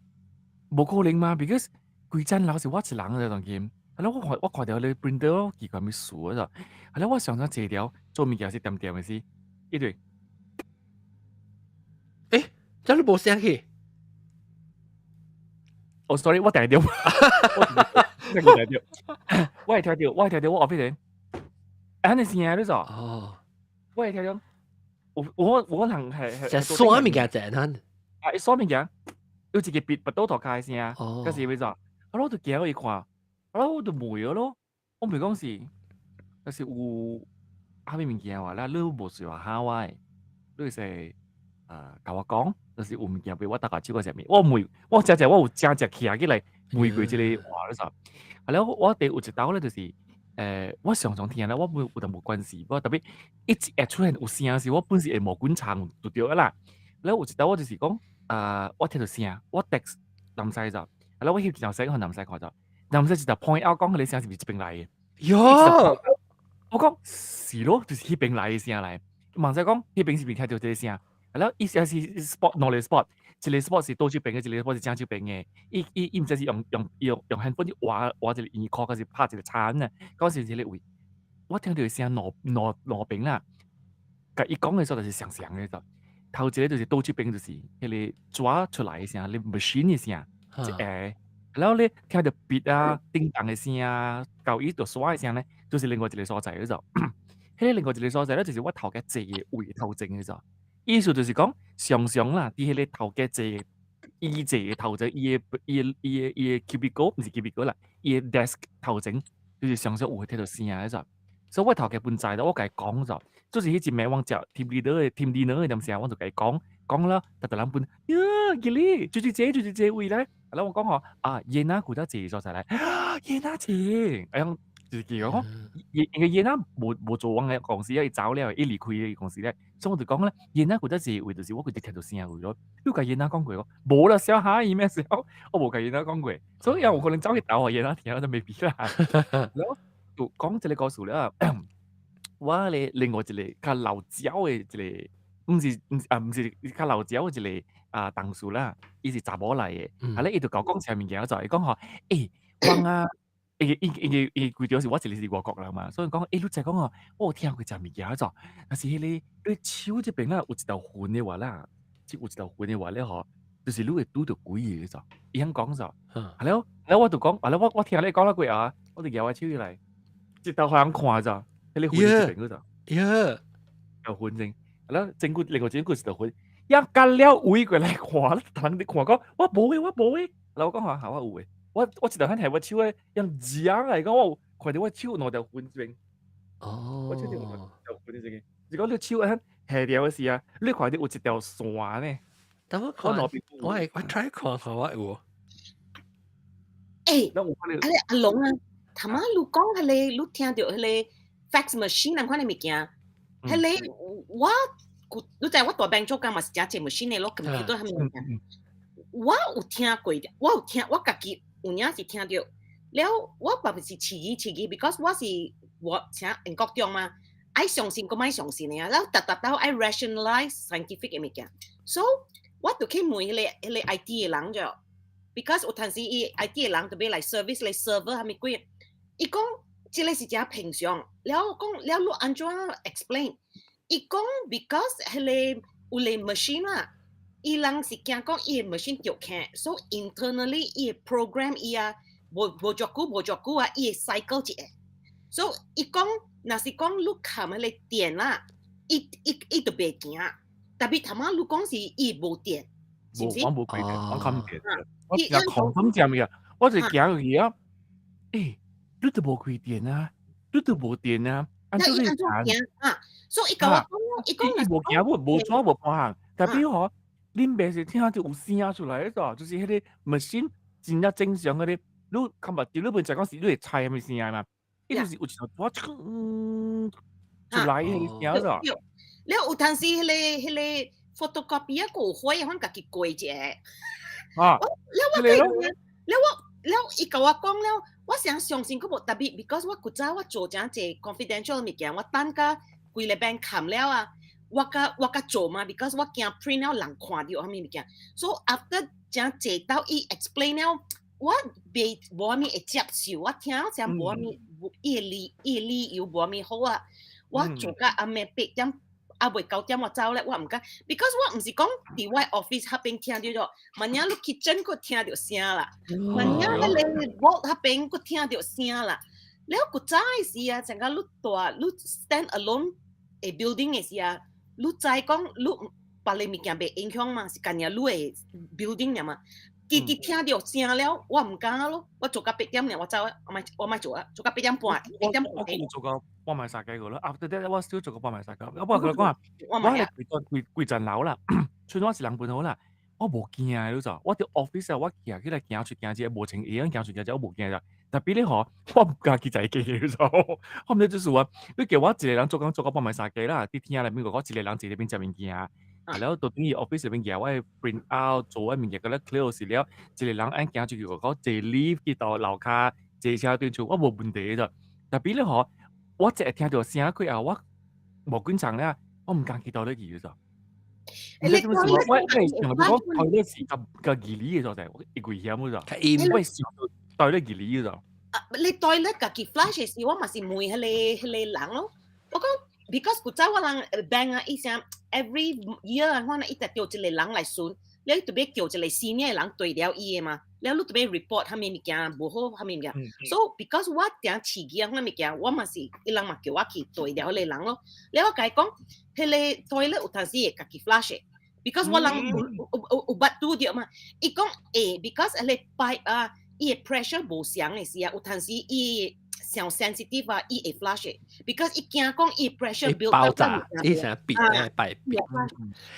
無可能嘛，because 規層樓是我一人在當今。然後我看著彼个 printer 奇怪物事啊，然後我上上坐條做物件是恬恬的是，一對。欸，這你無聲去？哦，sorry，我聽著，我聽著，我會聽著，我會聽著，我後壁人，按呢聲你做？哦，我會聽著，我人係係刷物件啫，咱啊，刷物件，有一個筆筆刀頭開聲，嗰時欲做，啊，我就行去看，啊，我就問咯，我毋講是，就是有啥物物件話啦，你無需要嚇我，你會使啊，共我講，就是有物件俾我搭下手個啥物，我問，我真正我有真正徛起來問過這個話你知？啊了，我第有一道咧，就是，我常常聽咧，我無有淡薄關係，我特別一直會出現有聲時，我本是會毛管欉就對啦。了有一道我就是講，啊，我聽著聲，我 text 南西就，啊了我翕一張相予南西看著，南西就 point out 講彼个聲是毋是這邊來的？喲，我講是咯，就是彼邊來的聲來。嘛毋知講彼邊是毋是聽著這个聲？啊了，意思是 spot 兩個 spot，一個 spot 是倒手邊的，一個 spot 是正手邊的。伊毋知是用 handphone 去畫畫一個圓箍，還是拍一個叉呢？講是這個位，我聽著聲兩邊啦。共伊講的時候就是相像的就，頭一個就是倒手邊就是彼個紙出來的聲，你 machine 的聲，一下。然後咧聽著筆啊、叮當的聲啊、交伊就刷的聲咧，就是另外一個所在就。彼個另外一個所在咧，就是我頭家坐的位頭前的就。意思就是講，常常啦，佇彼個頭家坐，伊坐的頭前，伊的 cubicle 毋是 cubicle 啦，伊的 desk 頭前，就是常常有會聽著聲的就。所以我頭家本知啦，我共伊講就，就是彼一暝我食 team leader 的 team dinner 的陣時，我就共伊講，講了，逐逐人分，呀，吉利，就是這就是這位咧。然後我講吼，啊，煙仔古早坐所在來，煙仔坐，哎樣就是記講，因為煙仔無做阮的公司啊，伊走了，伊離開公司咧，所以我就講咧，煙仔古早坐位就是我規直聽著聲位咯。你有共煙仔講過無？無啦，小哈伊咩時候？我無共煙仔講過，所以有可能走去兜予煙仔聽，就未必啦。然後就講這個故事了，我咧另外一個較老鳥的一個，毋是啊，毋是較老鳥的一個啊同事啦，伊是查某來的，啊咧伊就共我講啥物件就，伊講吼，欸，阮啊，伊規條是我一個是外國人嘛，所以講，欸，你知講吼，我有聽過一物件就，若是彼個你手這邊啊有一條痕的話啦，這有一條痕的話咧吼，就是你會拄著鬼的就，伊按講就，啊了，了我就講，啊了我聽你講了過後啊，我就舉我手起來，一道予人看就，彼個痕這邊嗰就，條痕先，啊了，整久另外整久一條痕，一隔了圍過來看，人哋看講，我無的，我無的，然後我講話，我有的，我一條漢提我手的，用夾來講，我有看著我手兩條痕這邊，我手頂有兩條痕這邊，如果你手按下掉的時啊，你看著有一條線呢。等我看，我會我 try 看看我有無。欸，啊你阿龍啊，頭仔你講彼個，你聽著彼個 fax machine 那款的物件，彼個我你知我大病做工嘛是誠濟 machine 的咯，computer 啥物物件，我有聽過，我有聽，我家己有影是聽著，了我嘛是遲疑遲疑，because 我是我請英國中嘛，愛相信閣莫相信的啊，了逐逐都愛 rationalize scientific 的物件，so 我就去問彼個 IT 的人著，because 有陣時伊 IT 的人就欲來 service 來 server 啥物鬼，伊講這個是誠平常，了講了你按怎 explain？伊講 because 彼個有個 machine 啦，伊人是驚講伊個 machine 著起，so internally 伊個 program 伊啊無無足久無足久啊，伊會 cycle 一下，so 伊講若是講你冚彼個電啦，伊就袂行。特別頭仔你講是伊無電，是毋是？我無開電，我冚電。我只狂咁食物啊，我就行去啊。欸，你都無開電啊？你都無電啊？那伊按怎行啊？所以伊共我講，伊講伊無行，無無紙無半項。特別吼，恁爸是聽著有聲出來的，就是彼個 machine 真正正常彼個，你感覺你本來講是你會猜啥物聲嘛？伊就是有一條紙出來彼個聲咋。了有當時彼個 photocopy 啊，閣有火，阮家己過一下。啊！了我計了我了伊共我講了，我想相信閣無特別，because 我古早我做誠濟 confidential 物件，我等甲規個 bank 冚了啊，我較做嘛，because 我驚 print 了人看著啥物物件。So after 誠濟到伊 explain 了，我袂無啥物會接受，我聽成無啥物，伊個理由無啥物好啊。我做到暗暝8點，啊未9點我走咧，我毋敢，because 我毋是講佇我 office 彼邊聽著咗，萬一你 kitchen 閣聽著聲啦，萬一彼個 vault 彼邊閣聽著聲啦。了古早的時啊，成個你蹛你 stand alone 的 building 的時啊，你知講你別個物件袂影響嘛，是干焦你的 building 爾嘛。直直聽著聲了，我毋敢咯，我做到8點爾，我走啊，我莫做啊，做到8點半，8點半。我做到半暝三更個咯，after that 我 still 做到半暝三更。我不過佢講啊，我係規規規層樓啦，雖然我是人本好啦，我無驚你知，我佇 office 啊，我行起來行出行入，無穿鞋行出行入，我無驚咋。特別你吼，我毋敢去在家你知，我毋知做事啊。你叫我一個人做工做到半暝三更啦，佇廳內面我一個人坐佇邊食物件，啊了到轉去 office 內面舉我的 print out 做我物件，佮了 clear 時了，一個人愛行出去外口坐 lift 去到樓跤坐車轉厝，我無問題的。特別你吼，我一會聽著聲過後，我無緊張了，我毋敢去倒咧去你知。你知我我會想講台咧是較較距離的所在，會危險你知。我會想到台咧距離你知。啊，你 toilet 家己 flush 的時，我嘛是問彼個人咯。我講，because 古早我人 bank 啊，伊聲 every year 啊，我伊就叫一個人來巡，你特別叫一個 senior 的人對了伊的嘛，了你特別 report 啥物物件無好啥物物件。So because 我定飼囝啥物件，我嘛是伊人嘛叫我去對了彼個人咯。了我共伊講，彼個 toilet 有當時會家己 flush 的，because 我人有捌拄著嘛。伊講會，because 彼個 pipe 啊，伊的 pressure 無相的時啊，有當時伊傷 sensitive 啊，伊會 flush 的，because 伊驚講伊 pressure build 爆炸，伊成變啊，擺變。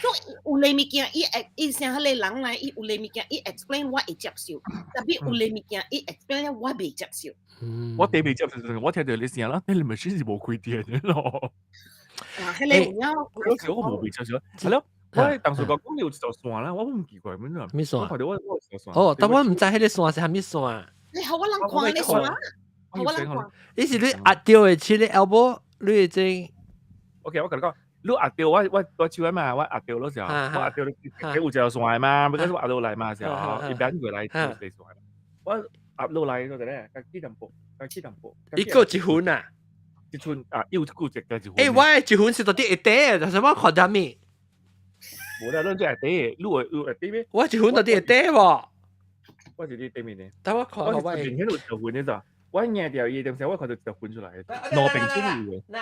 所以有類物件，伊會伊成彼個人來，伊有類物件，伊 explain 我會接受，特別有類物件，伊 explain 我袂接受。我第未接受，我聽著你聲啦，你 machine 是無開電的咯。啊，彼個有影，嗰時我無未接受，係咯。我當時講講有一條線啦，我唔奇怪，咩咩線？我看到我有一條線。哦，但我毋知彼個線是啥物線。你予我人看你線，予我人看。你是你壓著的，切你 elbow，你會知？OK，我共你講，你壓著我手嘛，我壓著嗰時候，我壓著佢有一條線嘛，不過我壓落來嘛時候，一邊過來就一條線。我壓落來嗰陣咧，較起淡薄，較起淡薄。一個一分啊？一寸啊，又夠一個一分。欸，我的一分是到底會短，但是我看啥物？無啦，咱這會短，你會短咩？我一分到底會短無？我是佇對面的。等我看我明顯有一分的咋？我壓掉伊，點時我看到一條分出來，兩邊出去的。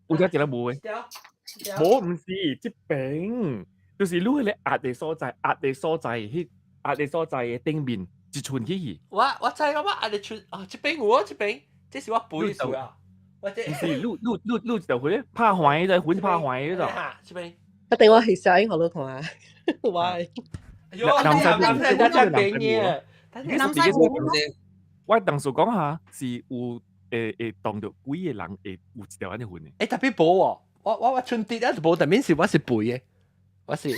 有只一個無的。無，毋是，這邊就是你彼個壓的所在，壓的所在，彼壓的所在的頂面一寸起去。我知我壓的寸啊，這邊有啊，這邊，這是我背數啊。我這毋是，你一條粉拍橫的，粉拍橫的咋？這邊。一定我係小英學到同啊，喂。南西南西邊嘅，南西我當時講下是有會當著幾個人會有一條按呢粉的。欸，特別無哦，我春節啊無，特別是我是肥的，我是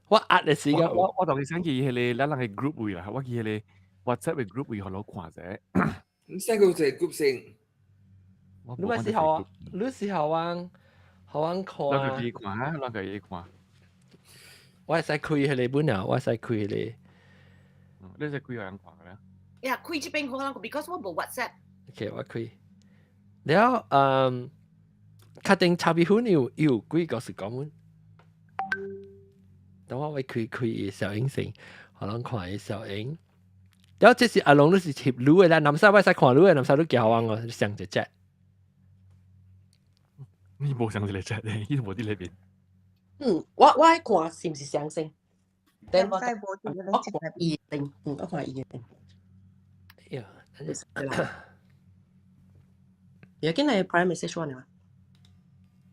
我壓的時間。我同伊 send 去彼個咱人的 group 位啦，我去彼個 WhatsApp 的 group 位，予我看者。你 send 個一個 group 先。你咪時候啊，你時候啊，好我看。咱個去看啊，咱個去看。我會使開彼個本啊，我會使開彼個。你使開予人看咧？呀，開這邊可能，because 我無 WhatsApp。 OK，我開。了，嗯，確定炒米粉有幾個是講？等我會開開小影先，予人看伊小影。了，這是阿龍，你是翕女的啦，南西我會使看女的，南西你叫我哦，上一隻。你無上一個隻咧，伊無佇內邊。嗯，我愛看是毋是相星？等我我看伊定，嗯，我看伊定。哎呀，而家嚟 private message 我呢？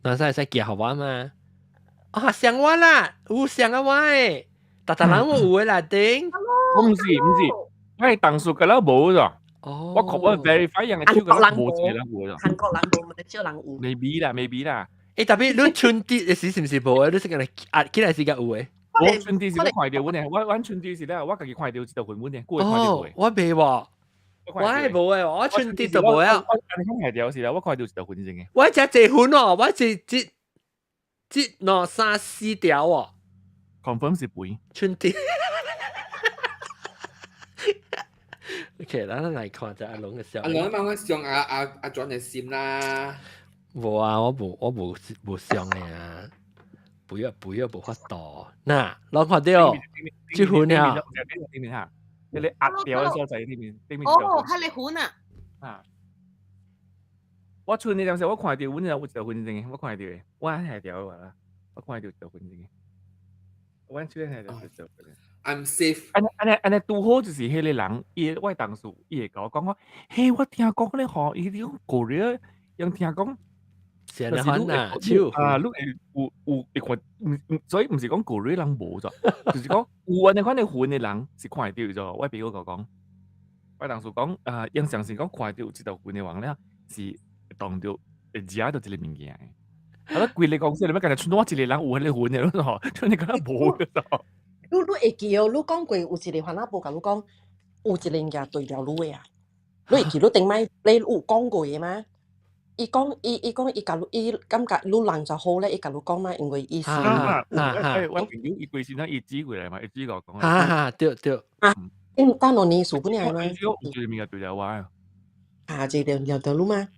南西會使寄予我嘛？啊，上我啦，有上啊我的，逐逐人有的啦頂。我毋是，我係當初個了無咗。哦，我確我 verify 人嘅手個無一個人有咗。韓國人無，馬來西亞人有。 maybe 啦，maybe 啦。欸，特別你春節的時是毋是無的？你是講壓起來時間有的？我春節是我看著阮的，我阮春節是咧，我家己看著一條粉阮的，舊會看著無？我袂喎，我係無的，我春節就無啊。我看條是咧，我看著一條粉先的。我真濟粉哦，我是這一、兩、三、四條哦。 confirm 是肥。春天。OK，咱來看下阿龍嘅相。阿龍嘛，我上阿阿阿轉嘅心啦。無啊，我無我無無相嘅啊。不要不要無法度。嗱，攏看到，這款啊。對面嚇，你你壓掉嘅所在對面對面。哦，係你款啊。啊！我春呢陣時，我看到阮有一條痕證，我看到嘅，我係條嘅啦，我看到一條痕證。我手係條條痕。 I'm safe。按呢按呢按呢拄好就是彼個人，伊我同事，伊會共我講講，嘿，我聽講咧吼，伊講過了，用聽講，就是你會啊，你會有有會看，毋毋，所以毋是講過了人無咋，就是講有按呢款的痕的人是看會著咗。我朋友共我講，我同事講，啊，𪜶相信講看著有這條痕的人咧，是當著會食著這个物件的。啊，規个公司裡面敢若賰我一个人有彼个痕的咯，賰你敢若無的咯。你你會記哦？你講過有一個番仔無共你講，有一個物件對牢你的啊？你會記你頂擺你有講過的嗎？伊講伊伊講伊共你伊感覺你人就好咧，伊共你講嘛，因為伊是啊啊！我朋友伊規身啊，伊指過來嘛，伊指共我講。哈哈，對對。啊，因等兩年數本來嗎？伊講有一個物件對牢我啊。啊，這個對對你嗎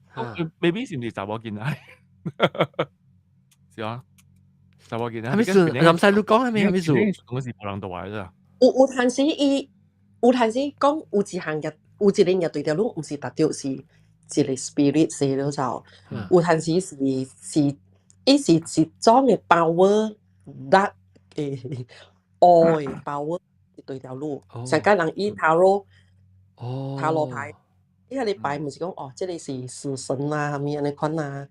？maybe 是毋是查某囡仔？是啊，查某囡仔。啥物事？林細你講啥物？啥物事？講是無人住的咋？有有陣時伊有陣時講有一項嘢，有一個嘢對著你，毋是特著是一個 spirit 是了就，有陣時是是伊是一種的 power that 誒愛 power 對著你，上個人伊塔羅塔羅牌，伊彼個牌毋是講哦，這个是死神啊，啥物按呢款啊。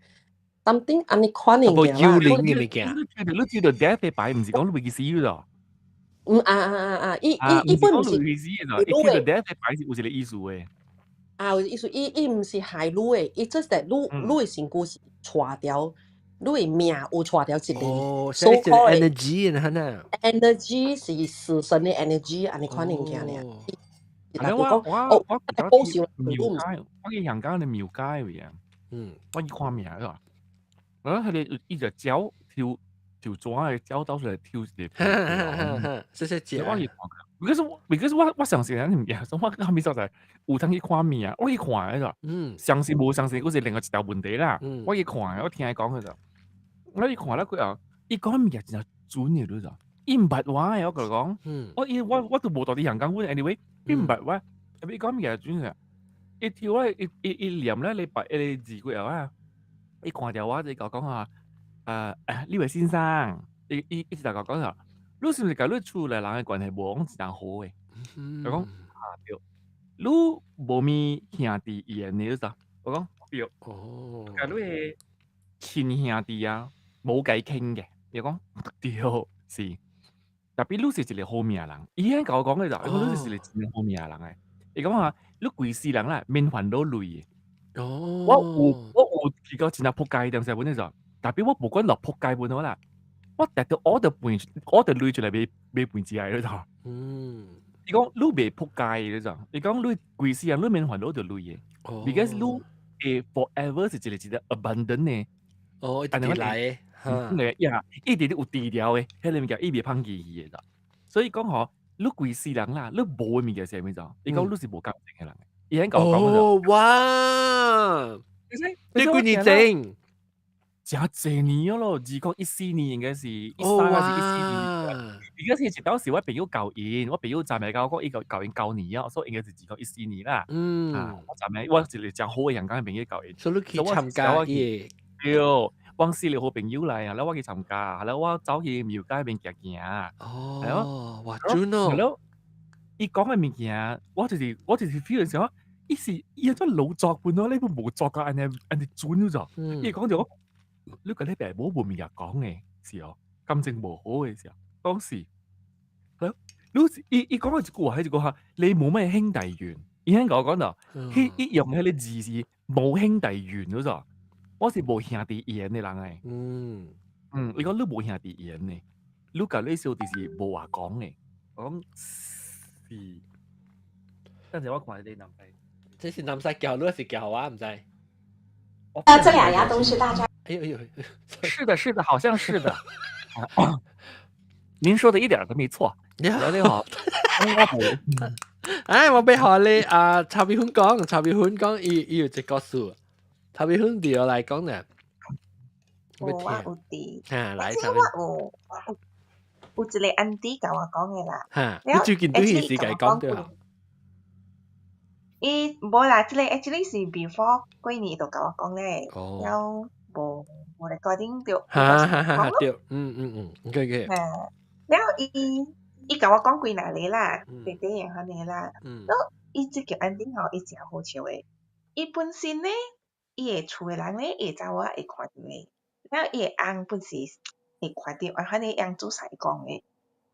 something 按呢款的物件啦。幽靈的物件。你知道 death 的牌毋是講你會死咯？嗯啊啊啊啊！伊伊伊本毋是，會死的，伊知道 death 的牌是有一個意思的。啊，有意思，伊伊毋是害你的，伊就是你你的身軀是帶掉，你的命有帶掉一個。哦，所以 energy 啊， energy 是死神的 energy，按呢款物件爾。啊，我我我保守廟街，我去香港的廟街位啊。嗯，我去看名啊。啊，彼个伊就鳥抽抽紙的鳥走出來抽一個。謝謝姐。我去看，because 我我相信咱物件，所以我啥物所在有通去看命，我去看彼個。嗯。相信無相信，閣是另外一條問題啦。我去看，我聽伊講彼個，我去看了過後，伊講物件真正準的，你知？伊毋捌我的，我共你講。我伊我我都無蹛佇香港，阮 anyway，伊毋捌我，特別伊講物件準的。伊抽我，伊伊伊念咧，你白彼個字過後啊。伊看著我就共我講啊，誒，呢位先生，伊伊一直共我講話，你是毋是共你厝內人的關係無講真好的？伊講啊對，你無物兄弟緣的，你知？我講對。哦。共你的親兄弟啊，無共伊傾嘅，伊講對，是。特別你是一個好命人，伊按呢共我講的就，伊講你是一個真好命人的。伊講啊，你規世人啦，免煩惱錢的。哦，我有我有去到真正撲街點時本就，特別我無管落撲街本好啦，我直直我就盤，我就攞出來買買盤子來了就。嗯，伊講你袂撲街的就，伊講你規世人你免煩惱著錢的，because 你會 forever 是一個一個 abundant 的。哦，一直來的，哈，呀，一直有治療的，彼个物件伊袂芳棄去的，所以講吼，你規世人啦，你無的物件是啥物就？伊講你是無感情的人。伊按共我講哦，哇！你幾年前？誠濟年咯，2014年應該是13還是14年？而家是一當時我朋友教𪜶，我朋友昨暝共我講，伊教教𪜶9年啊，所以應該是2014年啦。啊，我昨暝我一個誠好的香港的朋友教𪜶，所以你去參加伊對，阮四個好朋友來啊，了我去參加，了我走去廟街邊行行。哦，哇，準哦！了，伊講的物件，我就是 feel 想，伊是伊按怎老作本咯，你本無作到按呢按呢準咗。伊講就講，你共你爸母無物件講的時候，感情無好的時候，當時，係咯，你伊伊講的一句話，彼一句話，你無咩兄弟緣。伊按共我講到，彼伊用彼个字是無兄弟緣嗰種，我是無兄弟緣的人來。嗯，伊講你無兄弟緣的，你共你小弟是無話講的。我講是，等陣我看下你男仔，這是男仔叫你，還是叫我？毋知。這兩樣東西大家。哎呦哎呦，是的，是的，好像是的。您說的一點都沒錯。你好，哎，我欲予你啊，曹美芬講，曹美芬講，伊伊有一個故事，曹美芬對我來講呢，有我有佇，嚇，來，我有有一個 auntie 共我講的啦。嚇，你最近對伊是共講對啊？伊無啦，這個 actually 是 before 過年就共我講咧，了無無 recording 著。哈哈哈！對，嗯嗯嗯，OK OK。嚇，了伊伊共我講幾若個啦，弟弟會按呢啦。了伊這個 auntie 吼，伊誠好笑的。伊本身咧，伊的厝的人咧，伊的查某仔會看著的。了伊的翁本是會看著，啊，反正翁做師講的。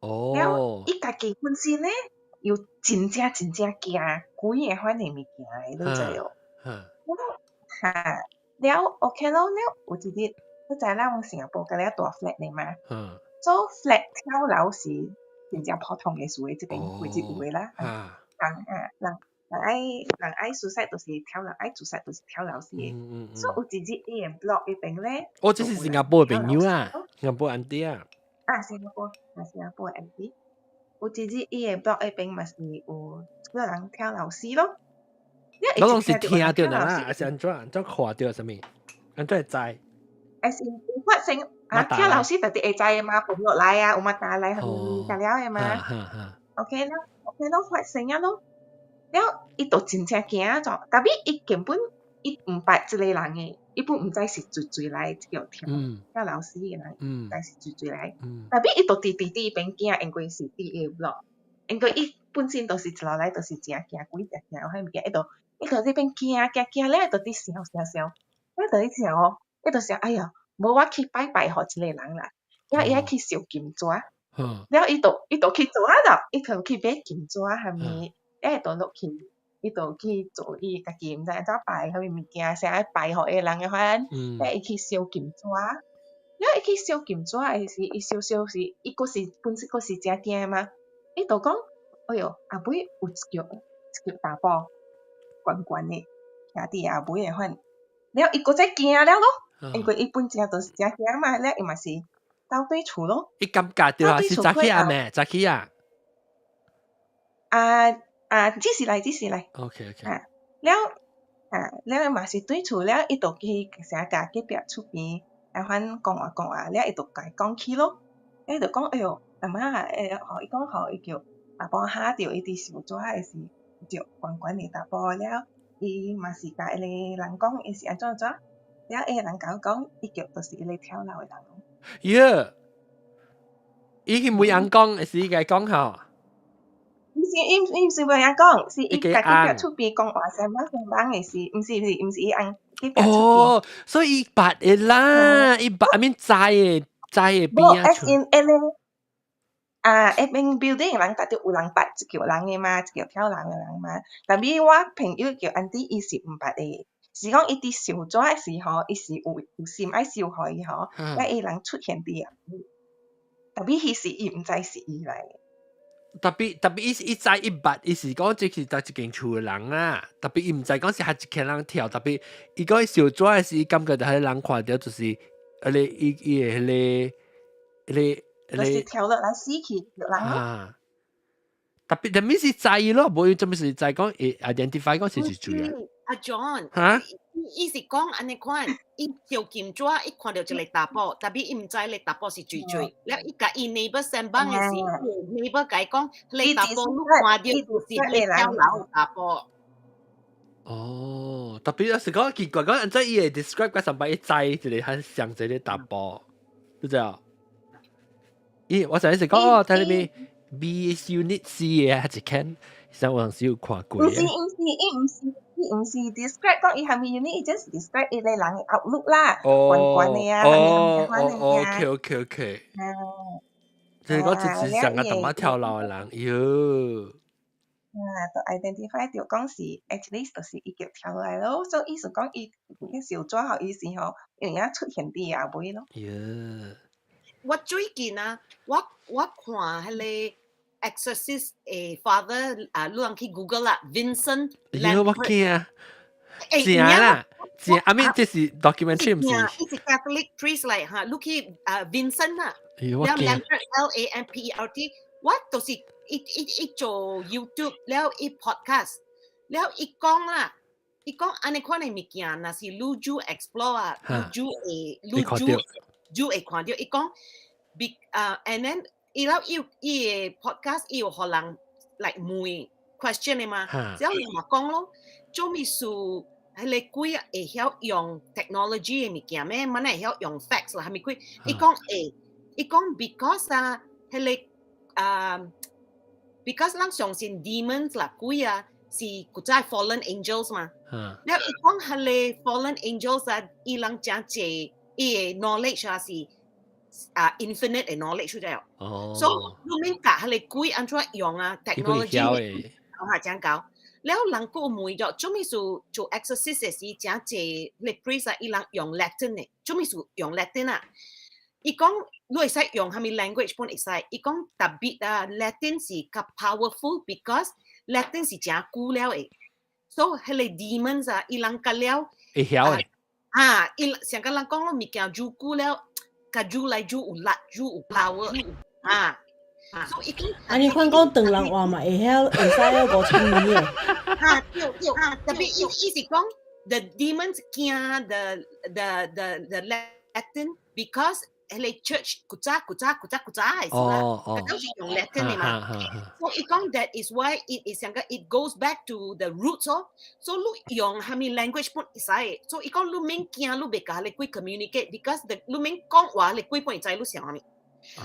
了伊家己本身咧，又真正真正驚鬼的款的物件的，你知無？哈，了 OK 咯，了有一日，你知咱新加坡較了大 flat 的嘛？做 flat 跳樓是真正普通的事的，這邊規日有的啦。人啊，人人愛人愛 suicide 就是跳樓，愛自殺就是跳樓死的。所以有一日伊的 block 彼邊咧，哦，這是新加坡的朋友啊，新加坡 auntie 啊。啊，新加坡啊，新加坡的 auntie。有一日伊的 block 彼邊嘛是有幾個人跳樓死咯。我攏是聽著啦，還是按怎按怎看著啥物？按怎會知？還是有發生啊？跳樓死特別會知的嘛，滾落來啊，有嘛打來，係咪了的嘛？OK 啦，OK 咯，發生啊咯。了，伊就真正驚咗，但係伊根本伊毋捌這個人的，伊本毋知是誰誰來這個跳跳樓死的人，毋知是誰誰來。但係伊就佇佇佇邊驚，因為是佇伊的 block，因為伊本身就是一路來就是誠驚鬼，誠驚彼物件，伊就伊就佇邊驚驚驚了，伊就佇想想想，了就佇想哦，伊就想哎喲，無我去拜拜予這個人啦，了伊愛去燒金紙，了伊就伊就去做啊咯，伊就去買金紙啥物，了伊就落去，伊就去做伊家己毋知按怎拜啥物物件，啥愛拜予彼個人的款，了伊去燒金紙，了伊去燒金紙的時，伊燒燒時，伊閣是本身閣是誠驚嘛，伊就講，哎喲，後尾有一腳一腳查埔懸懸的，徛佇後尾的款，了伊閣再驚了咯，因為伊本身就是誠驚嘛，了伊嘛是走對厝咯。伊感覺著啊，是早起啊咩？早起啊？啊啊，這是來，這是來。 OK OK。啊，了啊，了嘛是對厝了，伊就去啥共隔壁厝邊，啊反講話講話，了伊就共伊講起咯，伊就講哎喲，阿媽欸，予伊講予伊叫查埔嚇著，伊佇燒紙的時，著懸懸的查埔了，伊嘛是共彼個人講，伊是按怎按怎，了彼個人共伊講，伊叫就是彼個跳樓的人。耶！伊去問人講，是伊共講吼？毋是，伊伊毋是問人講，是伊家隔壁厝邊講話聲乜聲講的是，毋是毋是毋是伊翁隔壁厝邊。哦，所以伊捌的啦，伊捌 I mean 知的知的邊啊。無，as in 彼個啊，彼邊 building 人逐著有人捌這叫人的嘛，這叫跳樓的人嘛。但是我朋友叫 auntie，伊是毋捌的，是講伊佇燒紙的時候，伊是有有心愛燒予伊吼，了伊人出現佇後。但是彼時伊毋知是伊來的。 Tapi tapi 伊伊知伊捌，伊是講這是佇一間厝的人啦。Tapi 伊毋知講是彼一間人跳，tapi 伊講伊燒紙的時，伊感覺就彼人看著就是，彼個伊伊的彼個彼個就是跳落來死去人咯。啊！Tapi 啥物是知咯，無啥物是知講會 identify 講是是誰啊？阿 John，哈？伊是講按呢款，伊燒金紙，伊看著一个查埔，但是伊毋知彼個查埔是誰誰。了伊共伊 neighbor 相幫的時，neighbor 共伊講，彼個查埔你看著就是彼個跳樓查埔。哦，tapi 有時講奇怪，講按怎伊會 describe 個上擺伊知一個較像這個查埔，你知影？咦，我上次是講哦，睇你邊 B unit C 嘅一間，其實我有時有看過。毋是毋是，伊毋是伊毋是 describe 講伊啥物 unit，伊 just describe 伊個人的 outlook 啦，懸懸的啊，啥物啥物款的啊。 OK OK OK。就是講這是上個淡仔跳樓的人，喲。啊，就 identify 著講是 actually 就是伊叫跳落來咯，所以意思講伊伊燒紙予伊時吼，有影出現佇後尾咯。喲。我最近啊，我我看彼個 Exorcist 的 father 啊，你通去 Google 啦，Vincent。喲，我驚。正啦，正，I mean 這是 documentary 毋是？伊是 Catholic priest 嚟嚇，你去啊 Vincent 啊，我了 Lampert L A M P E R T，我就是伊伊伊做 YouTube 了伊 podcast 了伊講啦，伊講按呢款的物件，若是你煮 explore 啊，你煮會你煮煮會看著，伊講，be 啊，and then 伊了伊伊的 podcast 伊有予人 like 問 question 的嘛，只要伊嘛講咯，做物事。彼个鬼會曉用 technology 的物件咩？嘛會曉用 fax 啦，啥物鬼？伊講會，伊講 because 啊，彼个啊，because 咱相信 demons 啦，鬼啊是古早 fallen angels 嘛。了伊講彼个 fallen angels 啊，伊人誠濟伊的 knowledge 啊是啊 infinite 的 knowledge 出來。哦。所以你免教彼个鬼按怎用啊 technology，嚇講到。了人閣有問著，做物事做 exorcist 的時，誠濟咧 priest 啊，伊人用 Latin 的，做物事用 Latin 啊。伊講你會使用啥物 language 本會使，伊講特別啊，Latin 是較 powerful because Latin 是誠久了的，所以彼个 demons 啊，伊人甲了會曉的。啊，伊上個人講咯，物件愈久了，較愈來愈有力，愈有 power 啊。所以啊，你看講唐人話嘛，會曉會使曉5000年的。啊，對對啊，特別伊伊是講 the demons 驚 the Latin because 彼个 church 古早古早古早古早的是啦，都是用 Latin 的嘛。所以伊講 that is why it is 上個 it goes back to the roots 哦。所以你用啥物 language 本會使，所以伊講你免驚，你袂共彼个鬼 communicate because the 你免講話，彼个鬼本會知你想啥物。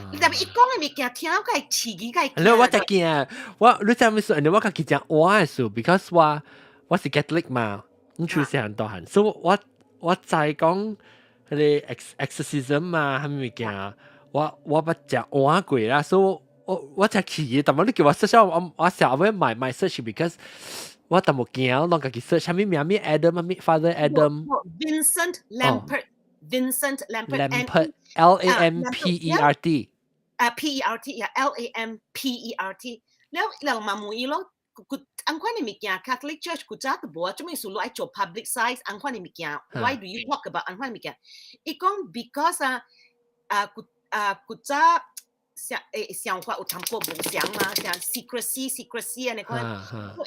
你特別伊講的物件聽較會刺激，較會你我就驚，我你知影咩事？你我家己講我的事，because 我我是 Catholic 嘛，你出細漢大漢，所以我我知講彼个 exorcism 嘛，啥物物件，我我捌食換過啦，所以我我才去，但係你叫我 search，我我成日買買 search，because 我淡薄驚，攏家己 search 啥物名物 Adam，啥物 Father Adam。 Vincent Lampert。Vincent Lampert。 Lampert L A M P E R T。啊 P E R T 呀 L A M P E R T，了人嘛問伊咯，古按款的物件，Catholic Church 古早都無啊，做咩事你愛做 publicize 按款的物件？Why do you talk about 按款的物件？伊講 because 啊啊古啊古早想誒想法有淡薄無相嘛，像 secrecy secrecy 按呢款。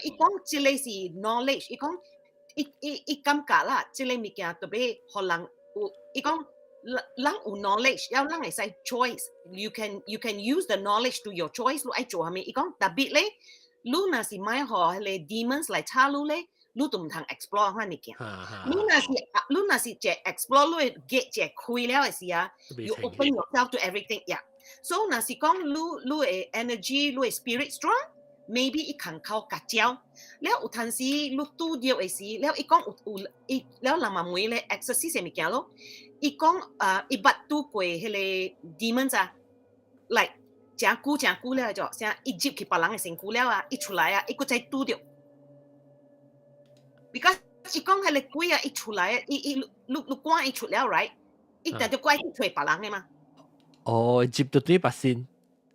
伊講這个是 knowledge，伊講伊伊伊感覺啦，這个物件特別予人有，伊講。人有 knowledge，了人會使 choice。You can use the knowledge to your choice。你愛做啥物？伊講特別咧，你若是莫予彼个 demons 來吵你咧，你就毋通 explore 款物件。你若是你若是一 explore，你的 gate 一開了的時啊，you open yourself to everything 呀。所以若是講你你的 energy，你的 spirit strong，maybe 伊肯靠夾招。了有陣時你拄著的時，了伊講有有伊了人嘛問咧 exorcist 物件咯。伊講啊，伊捌拄過彼个 demons 啊，like 誠久誠久了就，像伊入去別人的身軀了啊，伊出來啊，伊閣再拄著。Because 伊講彼个鬼啊，伊出來，伊伊你你趕伊出了，right？伊定著怪去揣別人的嘛。哦，入到對別身。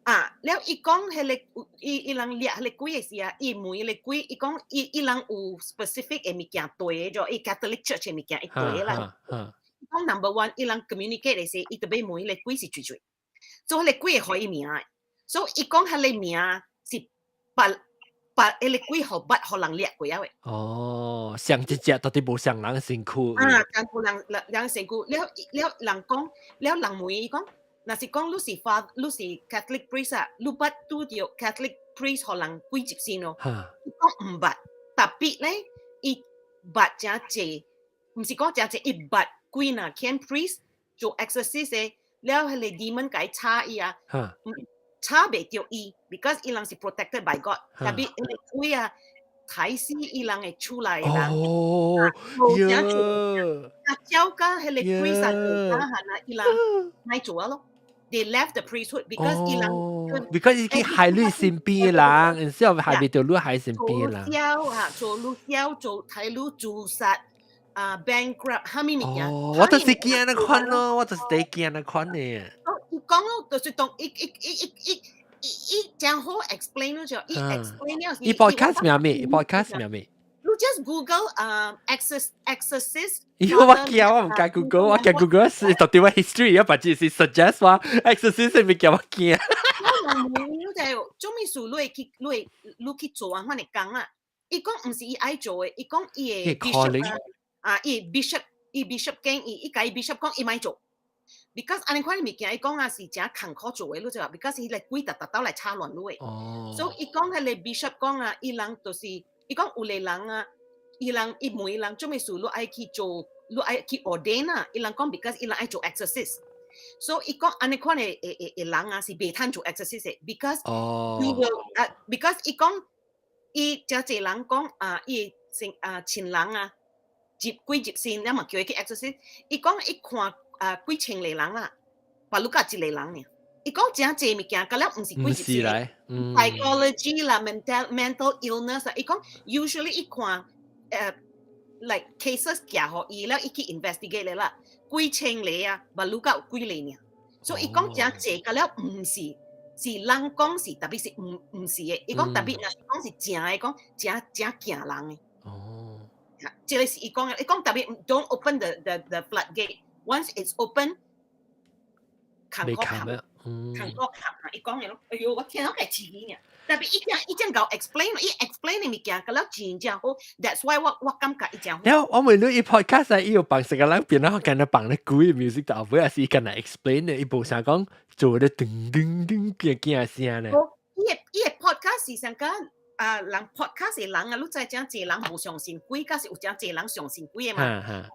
啊，了伊講彼个伊伊人掠彼个鬼的時啊，伊問彼個鬼，伊講伊伊人有 specific 的物件對的，就伊 Catholic Church 的物件伊對啦。講 number one，伊人 communicate 的時，伊特別問彼個鬼是誰誰，所以彼個鬼會予伊名的，所以伊講彼个名是別別彼个鬼予捌予人掠過啊的。哦，上一隻到底無上人身軀。啊，上無人人人身軀，了了人講，了人問伊講，若是講你是 father，你是 Catholic priest 啊，你捌拄著 Catholic priest 予人鬼入身咯？伊講毋捌，特別咧，伊捌誠濟，毋是講誠濟，伊捌幾若間 priest 做 exorcist 的，了彼個 demon 共伊吵伊啊，吵袂著伊，because 伊人是 protected by God，特別彼个鬼啊，刣死伊人的厝內的人。哦，呀，啊，照甲彼個 priest 啊，啊，伊人莫做啊咯。They left the priesthood because 伊人，because 已經害你身邊的人，然之後害袂著你害身邊的人。做梟啊，做女梟，做刣女自殺啊，bankrupt，啥物物件。哦，我就是驚那款咯，我就是第驚那款的。伊講咯，就是當伊伊伊伊伊伊伊誠好 explain 咯，就伊 explain 了。伊 podcast 名咩？伊 podcast 名咩？你 just Google exorcist。因為我驚，我唔敢 Google，我驚 Google 是到底我 history 啊，把這是 suggest 我 exorcist 物件我驚。我問你就做咩事？你會去，你會你去做啊？款的工啊？伊講毋是伊愛做的，伊講伊的 bishop 啊，伊 bishop，伊 bishop 建議，伊共伊 bishop 講伊莫做，because 按呢款的物件，伊講啊是誠艱苦做的，你知無？because 彼个鬼逐逐兜來吵亂你的。哦。所以伊講彼个 bishop 講啊，伊人就是伊講有个人啊，伊人伊問伊人做咩事，你愛去做，你愛去 ordain 啊？伊人講 because 伊人愛做 exorcist。所以伊講按呢款的的的的人啊是袂通做 exorcist 的，because you will 啊，because 伊講伊誠濟人講啊，伊親啊親人啊入鬼入身，了嘛叫伊去 exorcist。伊講伊看啊幾千個人啦，巴魯甲一個人爾。伊講誠濟物件，佮了毋是鬼入身，psychology 啦，mental illness 啊。伊講 usually 伊看like cases 寄予伊了，伊去 investigate 咧啦，幾千個啊，巴魯甲有幾個爾。所以伊講誠濟，佮了毋是。是人講是，特別是毋是的。伊講特別若是講是正的，講誠誠驚人的。哦，這个是伊講的，伊講特別 don't open the floodgate. Once it's open，艱苦冚，艱苦冚。伊講的咯，哎喲，我聽到個刺耳。特別伊聽伊正𠢕 explain，伊 explain 的物件，佮了真正好。That's why 我感覺伊誠好。了後我問你，伊 podcast 伊有放成個人變了，敢若放咧鬼 music，但後尾也是伊敢若 explain 的，伊無啥講做咧噔噔噔驚驚聲咧。伊的 podcast 是上個啊，人 podcast 的人啊，你知誠濟人無相信鬼，佮是有誠濟人相信鬼的嘛。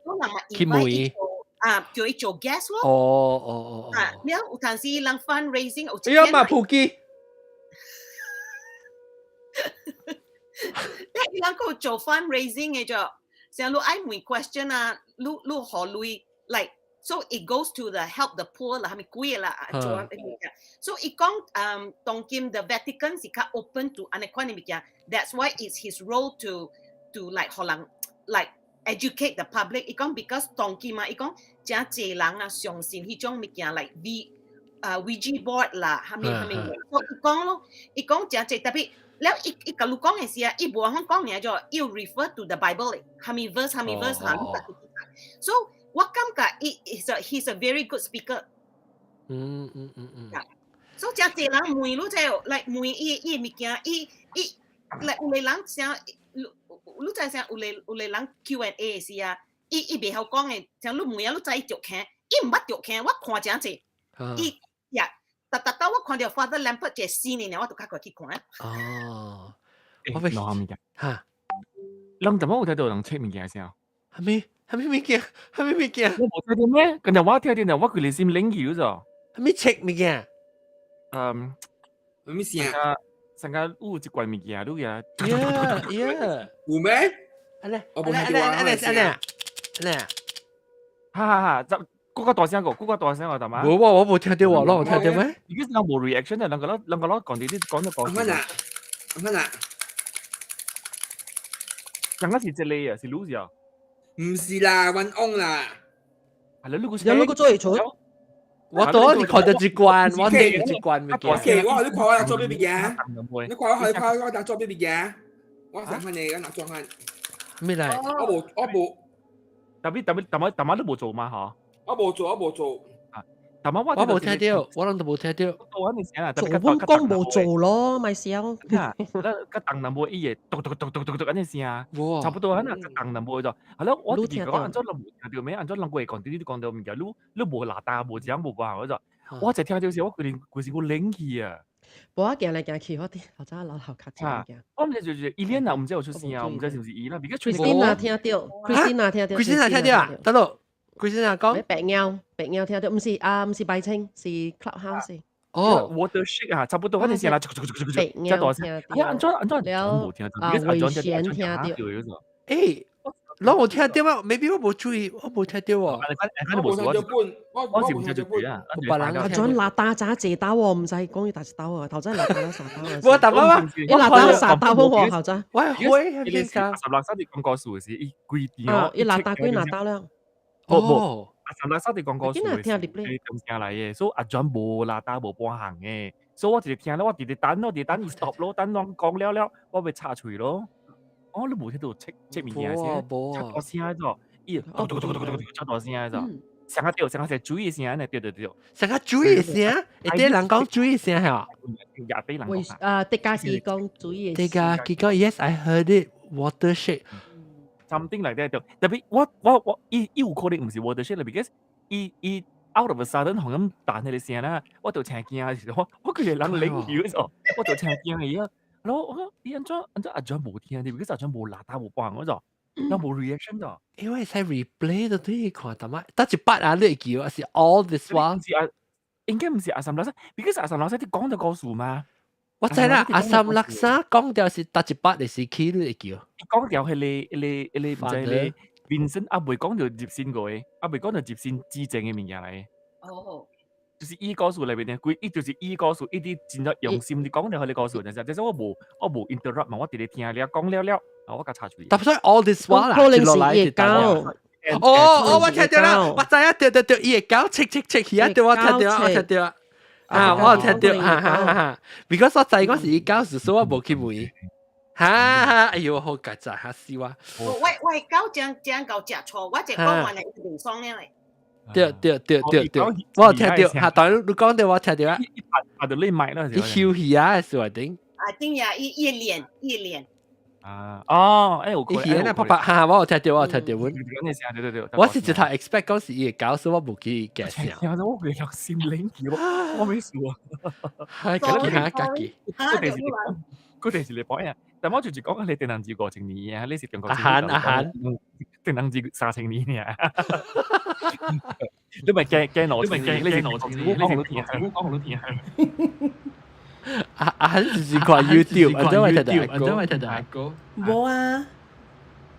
我人嘛 invite 伊做啊，叫伊做 guest 咯。啊，了有陣時人 fundraising 有。哎呀媽，普基！伊人閣有做 fundraising 的就，像你愛問 question 啊，你你予鐳，like so it goes to the help the poor 啦，啥物鬼的啦，做物件。所以伊講，當今 the Vatican 是較 open to 按呢款的物件，that's why it's his role to like 予人 like educate the public。伊講 because 當今嘛，伊講誠濟人啊相信彼種物件，like V 啊 Ouija board 啦，啥物啥物，所以伊講咯，伊講誠濟特別。了伊伊共你講的時啊，伊無法講爾就，伊有 refer to the Bible 的，啥物 verse 啥物 verse 哈，你家己去看。所以我感覺伊 he's a very good speaker。所以誠濟人問你知，來問伊伊物件，伊伊來有個人啥，你你知啥？有個人 Q&A 時啊，伊伊袂曉講的，像你問啊，你知伊著聽，伊毋捌著聽，我看誠濟，伊呀。逐逐到我看著 Father Lampert 這死呢，我就較快去看。哦，我欲攞物件哈，人怎麼有聽到人切物件聲？啥物啥物物件？啥物物件？我無聽到咩？剛才我聽到，我規个心冷去咗。啥物切物件？啥物聲？上個有一罐物件，你啊？Yeah，有咩？按呢，我無聽到啊！按呢，按呢，按呢，哈哈哈！就閣較大聲個，閣較大聲個，大媽。無我無聽到喎，攏有聽到咩？而家是人無 reaction 啊，人個攞人個攞講啲啲講就講。乜啊？乜啊？剛剛是這個啊，是女啊？唔是啦，揾翁啦。係啦，你個有你個做會出？我當時看到一罐，我聽到一罐物件。 OK，我你看我做咩物件？你看我，你看我做咩物件？我想問你，我拿裝下。咩嚟？我無，我無。特別特別，大媽大媽都無做嘛，嗬？我無做，我無做。啊，大媽我我無聽到，我攏都無聽到。我你聲啊，做本講無做咯，咪笑。啊，那個當南無伊會嘟嘟嘟嘟嘟嘟按呢聲，差不多啊，那個當南無就，係咯，我自己講按怎人無聽到咩？按怎人過講啲啲講到物件，你你無拿單無講無辦法，我就我一聽到時，我規規時我冷去啊。無我行來行去，我啲頭早老頭較濟物件。我毋知就是伊連啊，毋知有出聲啊，毋知是毋是伊啦。 Christina 聽到，Christina 聽到，Christina 聽到啊，得咯。Christina 講。白貓，白貓聽到，毋是啊，毋是白青，是 Clubhouse。哦，water shake 啊，差不多，我哋先啦，白貓聽到，按怎按怎了啊，危險聽到。誒，攏有聽到嗎？maybe 我無注意，我無聽到喎。我無聽到半，我是無聽到半啊。別人阿準拿打渣借刀喎，唔使講要打一刀啊，頭先拿打三刀啊。我打乜乜？你拿打三刀好喎，頭先。我會係十六三啲廣告數是伊規定哦，伊拿打幾拿刀了？無無，十六三啲廣告數是中聲來的，所以阿轉無拿打無半項的，所以我直直聽了，我直直等咯，直直等伊 stop 咯，等攏講了了，我欲插喙咯。哦，你無聽到切切物件聲，切大聲咗，伊嘟嘟嘟嘟嘟嘟切大聲咗，上下對，上下是水的聲呢，對對對，上下水的聲，會啲人講水的聲係廿啲人講啊，迪加基講水的。迪加基講，Yes, I heard it. Water shake. Something like that 特別我伊伊有可能毋是 water shake ，because 伊伊 out of a sudden 紅咁彈起個聲啦，我就聽驚時，我規個人冷笑咗，我就聽驚伊啊。然後我講伊按怎按怎阿怎無聽啲，because 阿怎無喇叭無放嗰種，咱無 reaction 咗。因為使 replay 都對看，但係得一筆啊，你會記，還是 all this while？應該毋是阿三老師，because 阿三老師你講咗故事嘛。我知啦，阿三垃圾講掉是得一筆的時期，你會記。講掉係你你你唔知你 Vincent 阿未講到入線過嘅，阿未講到入線之前嘅物件嚟。哦。就是伊故事裏邊咧，佢伊就是伊故事，伊啲真正用心啲講掉佢個故事，就是，但是我無 interrupt 嘛，我直直聽你講了了，我共插出嚟。但所以 all this while 啦，可能是伊會狗。哦哦，我聽到啦，我知啊，對對對，伊會狗，切切切去啊，對我聽到，我聽到。啊，我有聽到，哈哈哈哈。Because 我知嗰時伊狗是，所以我無去問。哈哈，哎呦，好曱甴嚇死我！我狗正正夠食錯，我一講完嚟就袂爽了嘞。對對對對對，我有聽到，哈，當然你講到我聽到啊。一拍拍到你麥啦，你休息啊，是話頂。啊，頂呀，伊伊練伊練。啊，哦，欸，有伊耳那拍拍，哈，我有聽到，我有聽到，阮。對對對，我是直頭 expect 講是伊會搞，所以我無去解釋。聽到我袂曉心靈橋，我沒事啊。係家己嚇家己。嗰電視嚟播呀，但我就是講你電動機5000年啊，你是中國。阿韓阿韓，電動機3000年啊。你咪驚驚攞，你咪驚驚攞，你講都聽，我講都聽。阿阿韓是看 YouTube，阿真係聽到阿哥，阿真係聽到阿哥。無啊。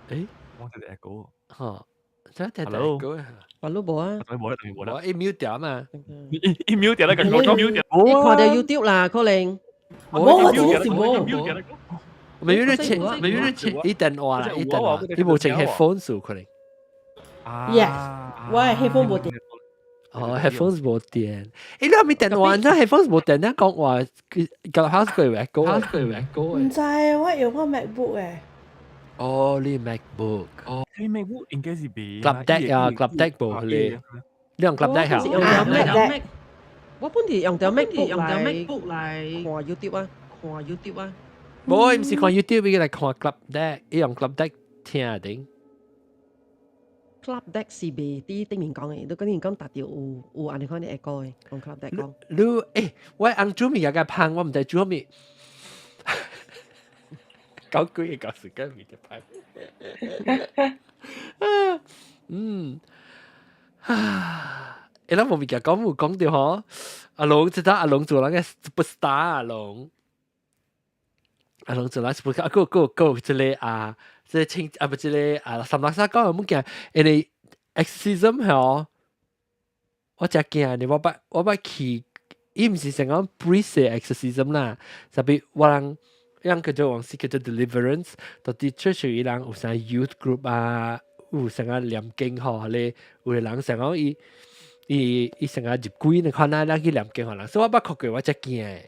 誒，我聽到阿哥。嚇，真係聽到阿哥啊。我都無啊。無啦，無啦。我一 mute 掉嘛。一 mute 掉啦，個我 mute 掉。你看到 YouTube 啦，可能。無，我真是無。沒有你切，沒有你切，伊電話啦，伊電話，你無穿 headphones 有可能。 Yes，我的 headphone 無電。哦，headphones 無電。欸，你係咪電話？你 headphones 無電，你講話佢 house 佢會高，house 佢會高。毋知，我用我 MacBook 誒。哦，你 MacBook。哦，你 MacBook 應該是袂。 Club Deck 啊，Club Deck 無你。你用 Club Deck 啊？用 我本地用條 MacBook 用條 MacBook 來看 YouTube 啊，看 YouTube 啊。無，毋是看 YouTube，伊來看 Club Deck，伊用 Club Deck 聽頂。 Club Deck 是袂佇頂面講的，你嗰陣講達到有有按呢款的會講的，用 Club Deck 講。你欸，我翁煮物件較芳，我毋知煮啥物。搞鬼的搞時間咪就歹。嗯，啊，欸，咱無物件講有講著吼，阿龍知道阿龍做人個 superstar 阿龍，阿龍做人 superstar，啊，閣閣閣這個啊，這個清啊不這個啊，三六三講的物件，因為 exorcism 吼，我真驚呢，我捌去，伊毋是成講 priest exorcism 啦，特別我人。樣叫做往時叫做 deliverance，到底 church 伊人有啥 youth group 啊，有啥個念經吼，咧有個人想講伊伊伊成個入鬼你看啊，咱去念經予人，所以我捌看過，我才驚。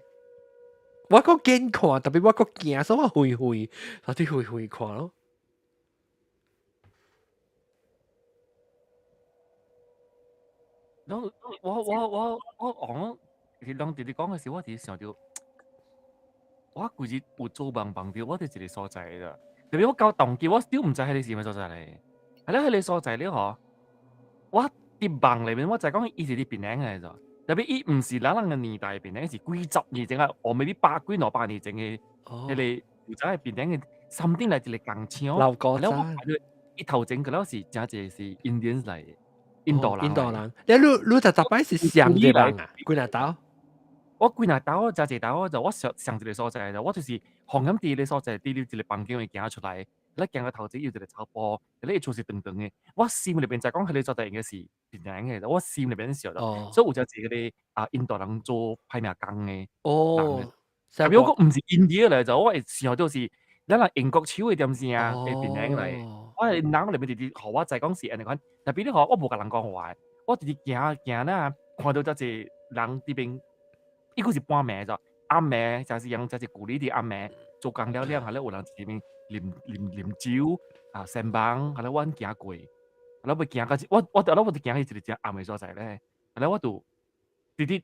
我閣敢看，特別我閣驚，所以我遠遠，到底遠遠看咯。我講，人直直講的時，我直想著。我規日有做夢夢著，我佇一個所在啦。特別我到當機，我都毋知彼個是啥物所在咧。係咧，彼個所在咧吼，我佇夢內面，我知講伊是佇檳城的咋。特別伊毋是咱人的年代檳城，是幾十年前啊，哦，maybe 百幾兩百年前的彼個有知檳城的 something 來一個工廠。老古早。伊頭前個了是誠濟是 Indians 來的，印度人。印度人。你你逐逐擺是上一個人啊？幾若兜？我幾若兜，誠濟兜，就我上上一個所在，就我就是紅咁佇個所在，佇一個房間會行出來，咧行到頭前有一個草坡，咧伊厝是長長的。我心裡面就講，彼個所在應該是檳城的，我心裡面想著，所以有誠濟彼個啊印度人做歹命工的。哦，特別我閣毋是印度來，就我會想著是咱人英國手的點聲的檳城來。我的腦裡面直直予我知講是按呢款，特別你吼，我無共人講話，我直直行行啦，看到遮濟人佇邊。伊閣是半暝咋，暗暝，就是用就是舊年佇暗暝，做工了了，係咧有人佇邊啉啉啉酒啊，sembang，係咧阮行過，係咧要行到我我我我就行去一個真暗的所在咧，係咧我就直直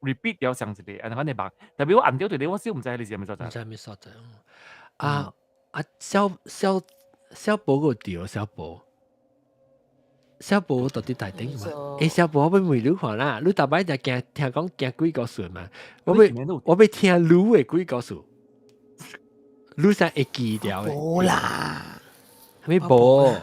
repeat 掉上一個，按呢款的夢，特別我按著對咧，我小毋知彼是啥物所在。毋知啥物所在。啊啊，小小小寶個對，小寶。小寶到底大頂嘛？欸，小寶我欲問你看啦，你逐擺就驚聽講驚鬼故事嘛？我欲聽你的鬼故事，你才會記著的。無啦，啥物無？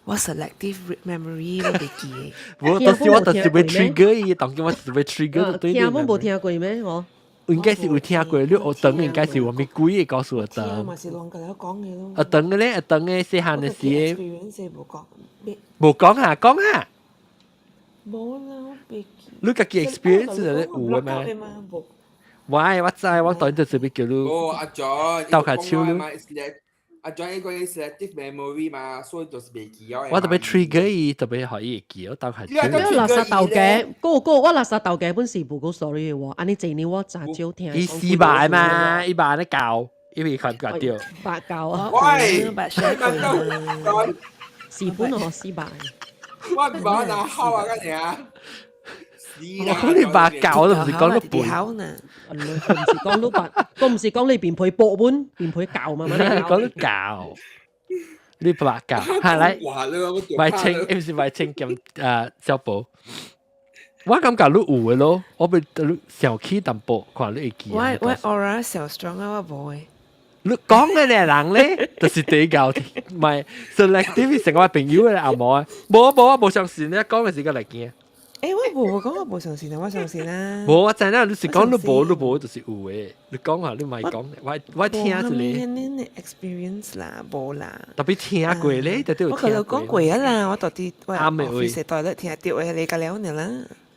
我 selective memory 我袂記。無，就是我就是欲 trigger 伊，當今我就是欲 trigger 對。聽攏無聽過咩？嗬？應該是有聽過，你學長應該是有啥物鬼的故事學長。嘛是亂共你講的咯。學長的咧，學長的細漢的時。 experience 無講。無講啊，講啊。無啦，我袂記。你家己 experience 就咧有的嘛？喂，我知，我當然就是欲叫你。哦，阿 John，鬥下手你。阿 John 伊個 selective memory 嘛，所以就是袂記哦。我特別 trigger 伊，特別予伊會記，我鬥下手。我垃圾豆家，個個我垃圾豆家本是無個 story 的喎，按呢濟年我真少聽。伊四百嘛，伊百咧教，伊未看過著。白教啊！喂，四本哦，四百。我唔把拿好啊，嗰陣。我講你白教都唔是講你背。唔是講你白，我唔是講你變配博本，變配教嘛。講你教，你白教，係來，賣清，唔是賣清兼小寶。我感覺你有的咯，我欲你小起淡薄，看你會記。我我 aura 小 strong 啊，我無的。你講的咧人咧，就是比較唔係 selective 成我朋友的阿毛啊，無無我無相信你講的時個來驚。欸，我無講我無相信啊，我相信啊。無我知影，你是講你無你無就是有的。你講下你莫講，我我聽一下。無啥 experience 啦，無啦。特別聽過咧，特別有我可能講過啊啦，我到底我暗的位時代咧聽著的你個了爾啦。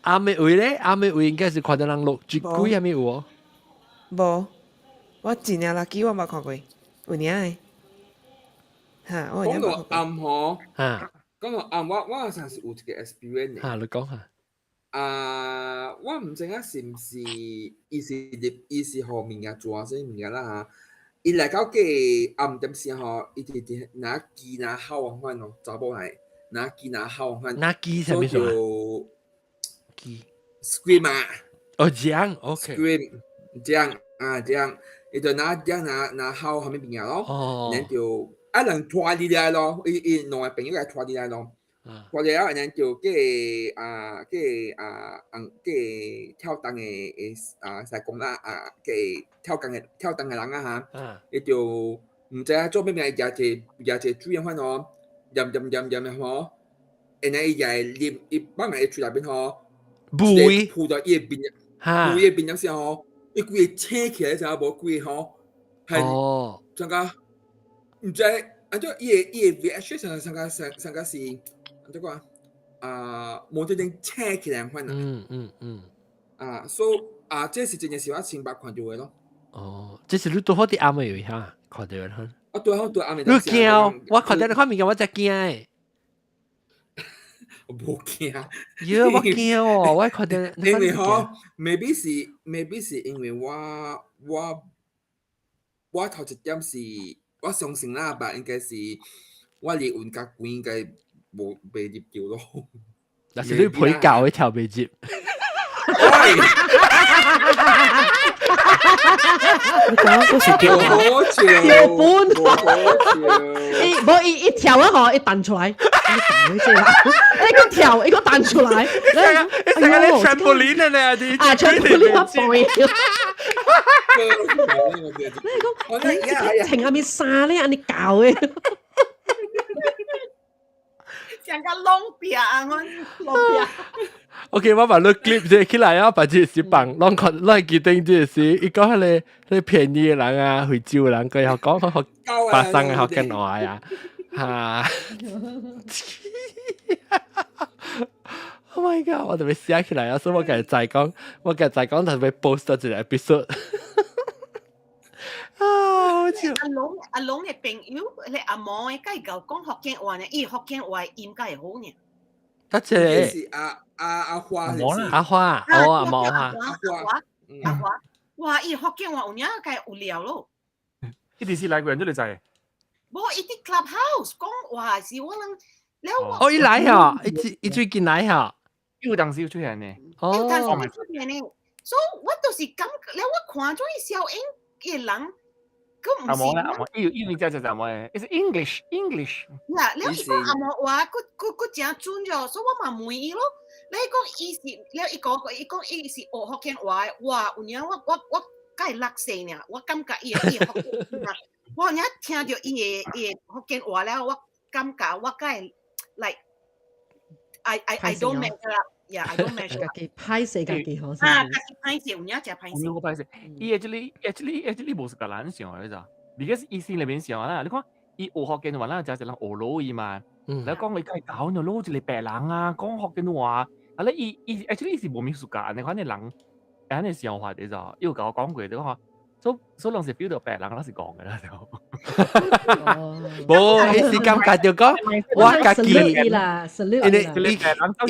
暗的位咧，暗的位應該是看著人落一鬼啥物有哦？無，我真正 lucky 我無看過，有影的。哈，我講到暗吼，哈，講到暗，我我上是有一個 experience 哈，你講下。啊，我毋知影是毋是伊是入伊是予物件做啥物件啦哈。伊來到個暗點時吼，伊直直拿機拿吼款哦，查某來拿機拿吼款。拿機啥物事？機 scream 啊！哦，這樣，OK。 scream 這樣啊，這樣，伊就拿這樣拿拿吼啥物物件咯，然後就啊人拖入來咯，伊伊兩個朋友來拖入來咯。拖入來，然後就個啊個啊嗯個跳燈的的啊師公啦啊個跳燈的跳燈的人啊哈，伊就毋知影做啥物，伊舉一舉一個水款哦，啉啉啉啉吼，然後伊也會啉，伊放佇伊喙內面吼，霧撲到伊的面，撲伊的面了時吼，伊規个醒起來，知影無？規个吼，係像個毋知按怎伊的伊的 reaction 上上個上上個是按怎講啊？無端端醒起來款啊！啊，所以啊，這是真正是我親目看著的咯。哦，這是你拄好佇暗的位哈，看著的哈。啊，對好對暗的。你驚？我看著你看物件，我才驚的。無驚。喲，我驚哦！我看著。因為吼，maybe 是 maybe 是因為我我我頭一點是，我相信啦，吧，應該是我離雲較遠，應該無袂入著咯。若是你陪教的跳袂入。喂！你講嗰是跳好笑，跳本，好笑。伊無伊伊跳啊吼，伊彈出來，你個跳，伊個彈出來，你成個你 trampoline 咧，啊，trampoline 我背。你講，你穿啥物衫咧？按呢搞的。像個攏壁啊！我攏壁。 OK，我把你 clip 這起來啊，把這是放，攏看，攏記得這是，伊講彼个彼个便宜的人啊，惠州的人，佢學講學巴生的學緊話啊，哈。Oh my god！我特別寫起來啊，所以我今日再講，我今日再講特別 post 一個 episode。啊！好笑。阿龍阿龍的朋友，彼阿毛的，佮伊𠢕講福建話呢，伊福建話音較會好呢。得這是阿阿阿花，阿花，哦，阿毛花，阿花，阿花，哇！伊福建話有影該有料咯。伊哋是來過人都嚟知。無，伊佇 clubhouse 講話是我人了我。哦，伊來嚇，伊伊最近來嚇。有當時有出現呢。哦。有當時有出現呢，所以我就是感覺了，我看咗伊小英伊人。阿毛啦，阿毛，伊伊名叫做啥物？伊是 English English。呀，了伊講紅毛話，閣閣閣誠準咗，所以我嘛問伊咯。你講伊是，了伊講伊講伊是學福建話的，哇，有影我我我佮伊落勢爾，我感覺伊的伊的福建話，我有影聽著伊的伊的福建話了，我感覺我佮伊 like I don't measure up。Yeah, I don't measure 家己歹勢，家己好。啊，家己歹勢，有影誠歹勢。我歹勢，伊 actually 無是共咱想的，你知？because 伊心裡面想啦，你看伊學福建話，咱誠濟人學老伊嘛。你講伊家己搞喏，老一個白人啊，講福建話，啊咧伊伊 actually 伊是無物事㗎，你看那人按呢想法，你知？伊有共我講過，你看，所所攏是 feel 到白人，咱是講的啦，就。無，伊是感覺就講我家己啦，因為伊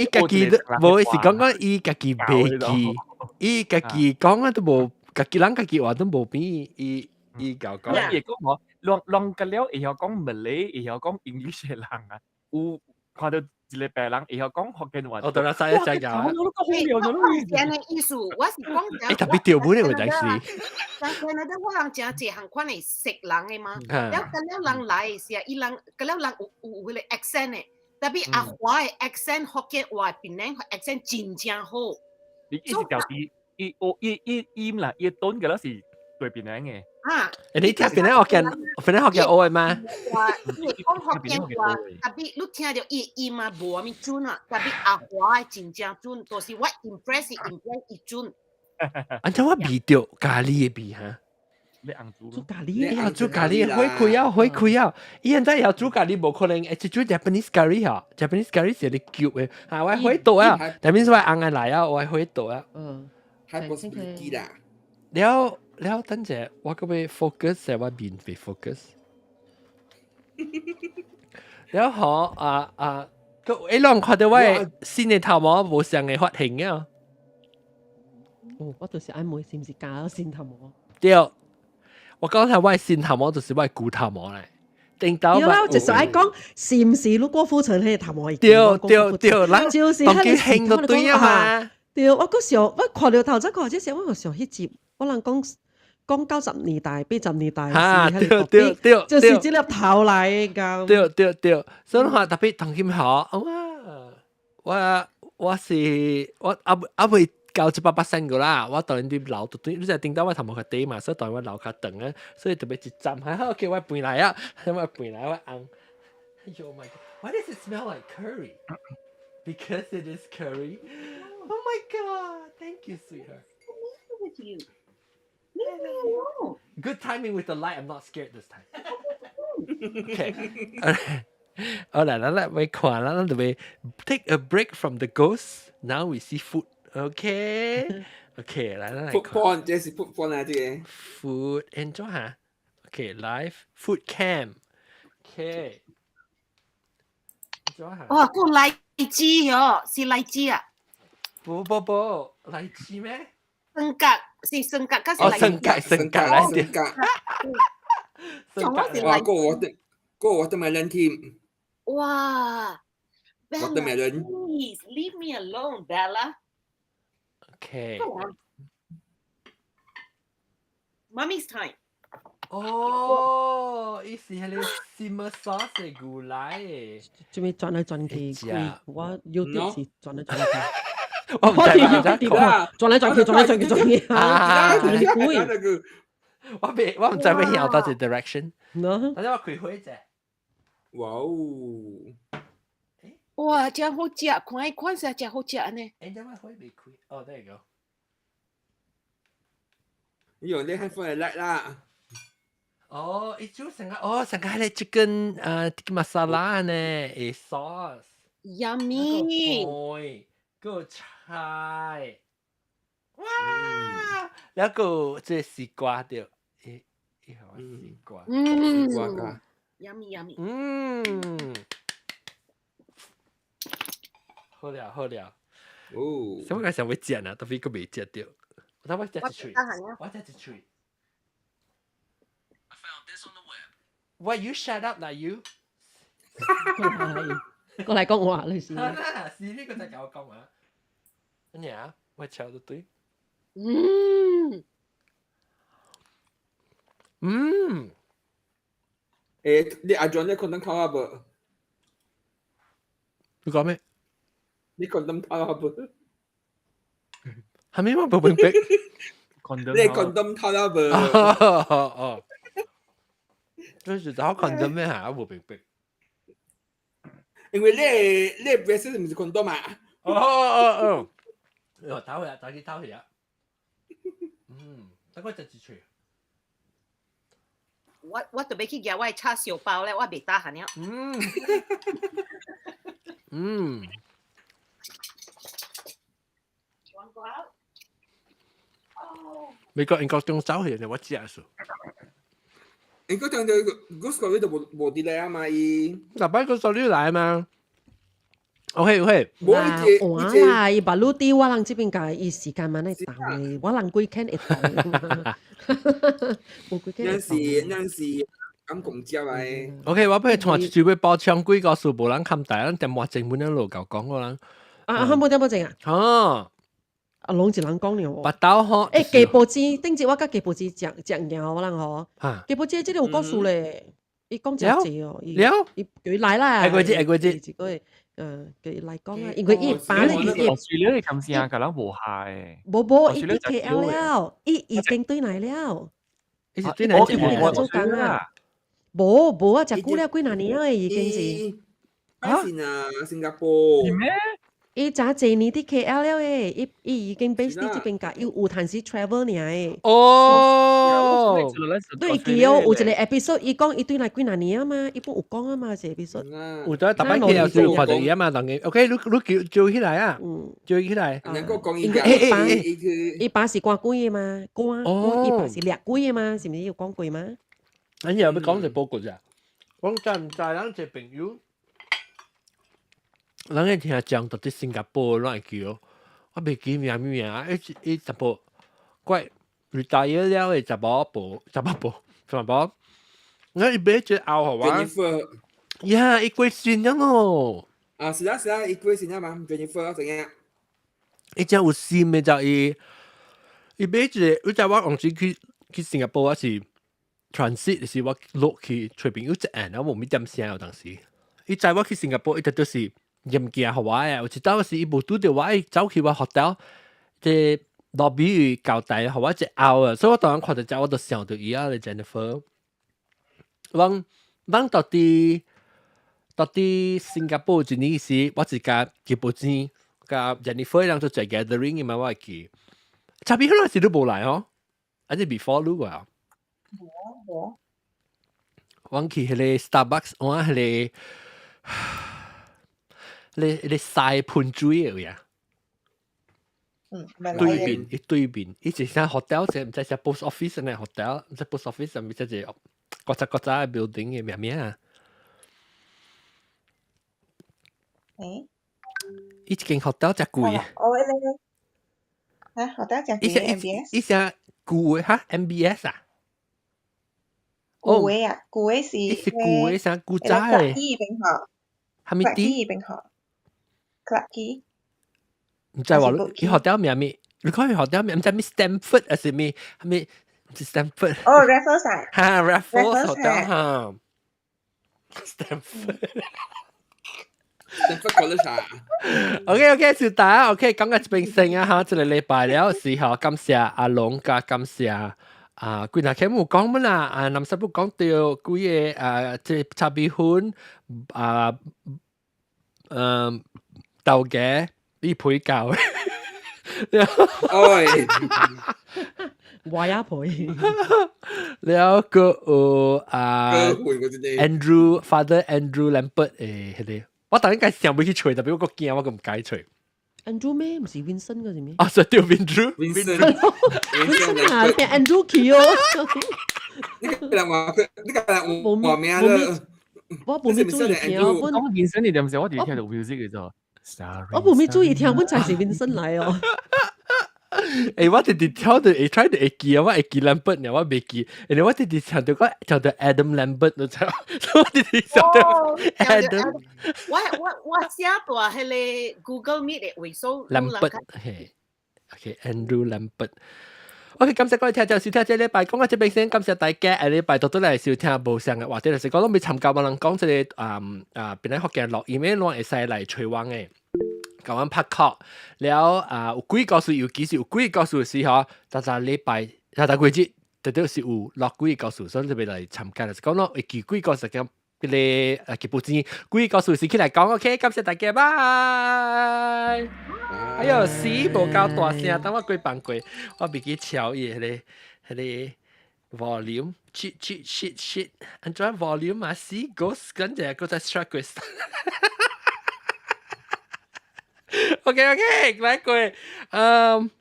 伊家己無，伊是講講伊家己袂記，伊家己講啊都無，家己人家己話都無變，伊伊共講。伊會講吼，攏攏個了會曉講 Malay，會曉講 English 的人啊，有看到一個白人會曉講福建話。我對啦，使一隻咬。我是按呢意思，我是講。欸，特別調本的話就是。但係呢，我人誠濟項款的識人的嘛，了跟了人來的時，伊人跟了人有有有彼個 accent 的，特別阿華的 accent 福建話檳城 accent 真正好。你意思表示伊學伊伊音啦，伊頓個了是對檳城的。啊！欸，你聽檳城福建，檳城福建學的嗎？話，伊講福建話，特別你聽著伊音啊，無啥物準啊，特別阿華的真正準，就是我 impress impress 伊準。按怎我味著咖喱的味哈？你紅煮煮咖喱，要煮咖喱，火開啊，火開啊！伊現在要煮咖喱，無可能，欸，煮 Japanese curry 哈，Japanese curry 是你叫的，啊，我火倒啊，但係我紅的來啊，我火倒啊。嗯，係 possibility 啦。了了，等陣我閣欲 focus，在我面被 focus。了好啊啊，閣一攏看著我的新的頭毛無相的髮型啊！哦，我就是愛問是毋是加咗新頭毛？對，我剛才我的新頭毛就是我的舊頭毛來。頂到對啦，我就是愛講是毋是你郭富城彼個頭毛？對對對，咱就是當佢興就對啊嘛。對，我閣想，我看著頭先看這時，我想彼集，我人講講90年代、80年代，哈，對對對，就是這粒頭來的。對對對，所以話特別同佢好，哇！我我是我阿阿未到100%個啦，我當然啲留對，你就頂到我頭毛較短嘛，所以當然我留較長啊，所以特別一站還好，叫我搬來啊，我搬來我紅。Oh my god! Why does it smell like curry? Because it is curry. Oh my god! Thank you, sweetheart. With you. Leave me alone. Good timing with the light. I'm not scared this time. Okay. 好來，咱來來看啦，咱就欲 take a break from the ghosts. Now we see food. Okay. Okay，來，咱來 Food porn，這是 food porn 啊，這個。 Food enjoy 哈。Okay, live food cam. Okay. 哇，個荔枝哦，是荔枝啊？不不不，荔枝咩？生格是生格，哦，生格生格來生格。生格。哇，個我的個 watermelon 添。哇！Watermelon。 Please leave me alone, Bella. Okay. Mommy's time. 哦，伊是彼個 simmer sauce 的牛奶。做咩轉來轉去？我有啲是轉來轉去。我唔知唔知轉來轉去，轉來轉去，轉去啊！轉我未，我唔知欲向佗一 direction。等陣我開火者。哇哦！哇，真好食，看伊款式真好食呢。欸，點解火未開？哦，there you go。你用啲 handphone 嚟叻啦。哦，伊煮成個哦，成個彼个 chicken tikka masala 呢，誒 sauce。 Yummy。個個菜，哇！然後這西瓜對，誒，伊好西瓜，西瓜㗎。 Yummy yummy。嗯，好了好了。哦。什麼個想欲食啊？特別閣未食著。我等我食一喙，我食一喙。喂，you shut up 啦，you！過來過來講話，你是。是呢個就教我講話。乜嘢啊？我抄得對。嗯。嗯。你阿 John 你 condom 套啊無？你講咩？你 condom 套啊無？係咪我冇明白？你 condom 套啊無？哦哦。就是找 condom 咩嚇？我冇明白。因為你 bracelet 唔是 condom 啊？哦哦哦。喲，偷去啊！走去偷去啊！嗯，等我食一喙。我特別去夾我的叉燒包咧，我袂打下了。嗯。嗯。 You want go out? Oh. 美國英國中走去，我知啊數。英國中就嗰個就無無啲來啊嘛伊。嗱，擺個數你來嘛？OK OK。無伊換啦，伊把魯啲我人這邊共伊時間嘛，來等的，我人幾肯會等。無幾肯會咱是咱是咁公接來。 OK，我不如從一嘴包槍幾個數，無人冚大，咱電話前本一路夠講個人。啊，冇點冇證啊？哦。啊，攏一人講了喎。白刀吼。欸，雞波子頂節我佮雞波子食食贏我人吼。雞波子這個有故事咧，伊講真濟哦。了。伊叫伊來啦。下個節，下個節。一個叫伊來講啊，因為伊爸咧伊。我算了，你咁先啊，個人無下誒。無無，伊佇 KL 了，伊已經對來了。伊是對來我做工啊。無無啊，食久了幾若年啊，已經是。啊？是啊，新加坡。是咩？伊早濟年佇 KL 了誒，伊已經 base 佇這邊甲，伊有趁時 travel 爾誒。哦，對，記哦，有一個 episode，伊講伊對來幾若年啊嘛，伊本有講啊嘛，這 episode。有得逐擺 KL 就看到伊啊嘛，人家 OK，你你叫叫起來啊，叫起來。能夠講伊爸，伊爸是官鬼的嘛，官，伊爸是掠鬼的嘛，是毋是有講過嗎？你有要講一報告咋？我知毋知咱一個朋友？人會聽講到佇新加坡亂叫，我袂記名物名，伊伊淡薄怪 retire 了的查某婆，查某婆，查某，我伊買一個後予我，呀，伊過身了咯。啊，是啊是啊，伊過身啊嘛，Jennifer 怎樣？伊真有心的就伊，伊買一個，伊知我當時去新加坡我是 transit 是我落去揣朋友一按，我無咪點聲有當時，伊知我去新加坡，伊就就是。物件予我誒，有一道是伊無拄著我，伊走去我 hotel，這 lobby 交代予我一後啊，所以我當然看到這，我就想到伊啊，Jennifer。阮到底新加坡一年時，我是共吉布錢共 Jennifer 人做一 gathering 嘛，我會記。差別彼時你無來吼，還是 before 你啊？無無。阮去彼個 Starbucks，我彼個。你曬噴水的呀？嗯，對面，伊對面，伊一間 hotel，這毋知是 post office 呢 hotel，毋知 post office 啥物，這個國際國際 building 的名名啊。欸？伊一間 hotel 誠貴。哦，迄個，啊，hotel 誠貴 MBS。伊啥舊的哈？MBS 啊？舊的啊，舊的是。伊是舊的啥古早的？邊吼。啥物啲？邊吼。Clarke Quay。毋知話伊 hotel 名咩？你看伊 hotel 名，毋知咩 Stamford 還是咩？啥物？毋是 Stamford。哦，Raffles 啊。哈，Raffles hotel 哈。Stamford。 Stamford College 啊。 OK OK，小達，OK，講到這邊先啊，哈，這個禮拜了時候，感謝阿龍加感謝啊，幾若天有講乜啦？啊，南師傅講到幾個啊，這炒米粉啊，嗯。豆嘅，你陪教。哎，我也陪。了個有啊，Andrew Father Andrew Lambert 誒，彼個，我突然間想欲去揣，但係我閣驚，我閣毋敢揣。 Andrew 咩？毋是 Vincent 個是咩？啊，是對 Andrew。 Vincent 啊，變 Andrew 去哦。你個人話佢，你個人話名了。我無咩注意聽，我講 Vincent 你點知？我直聽到 music 嘅啫。我無咩注意聽，阮才是 Vincent 來哦。欸，我直直跳到會 try 到會記啊，我會記 Lambert 呢，我袂記。然後我直直想到個叫做 Adam Lambert，你知？我直直想到 Adam。我寫大彼个 Google Meet 的位數。 Lambert，嘿，OK，Andrew Lambert。OK，感謝各位聽眾收聽這禮拜講到這邊先，感謝大家。下禮拜多多來收聽無相嘅話題，就是講攏未參加，無人講這个啊啊，邊個福建錄音的，攏會使來揣阮的。共阮拍 call 了啊，有鬼故事，尤其是有鬼故事時候，逐逐禮拜，逐逐季節，特別是有錄鬼故事，所以特別來參加。就是講咯，會記鬼故事咁，彼个啊，基本上鬼故事時起來講，OK，感謝大家，拜。哎喲，死無夠大聲，等我過放過，我袂記調伊彼个彼个 volume，shit shit shit shit，按怎 volume 啊？死 ghost，跟住閣再 strike 過。OK OK，來過，嗯，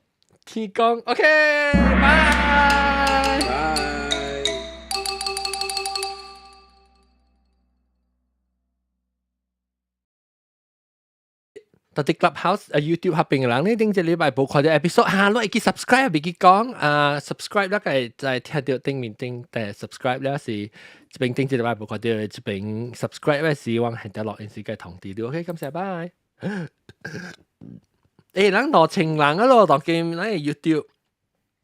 天光，OK，拜。拜。到佇 Clubhouse 啊 YouTube 彼邊的人，你頂一禮拜無看著 episode，哈，你會記 subscribe 袂記講啊，subscribe 那個在聽著頂面頂，但 subscribe 了是這邊頂一禮拜無看著，這邊 subscribe 的是阮現在錄音時間通知你，OK，感謝，拜。欸，人2000人啊咯，當今咱 YouTube。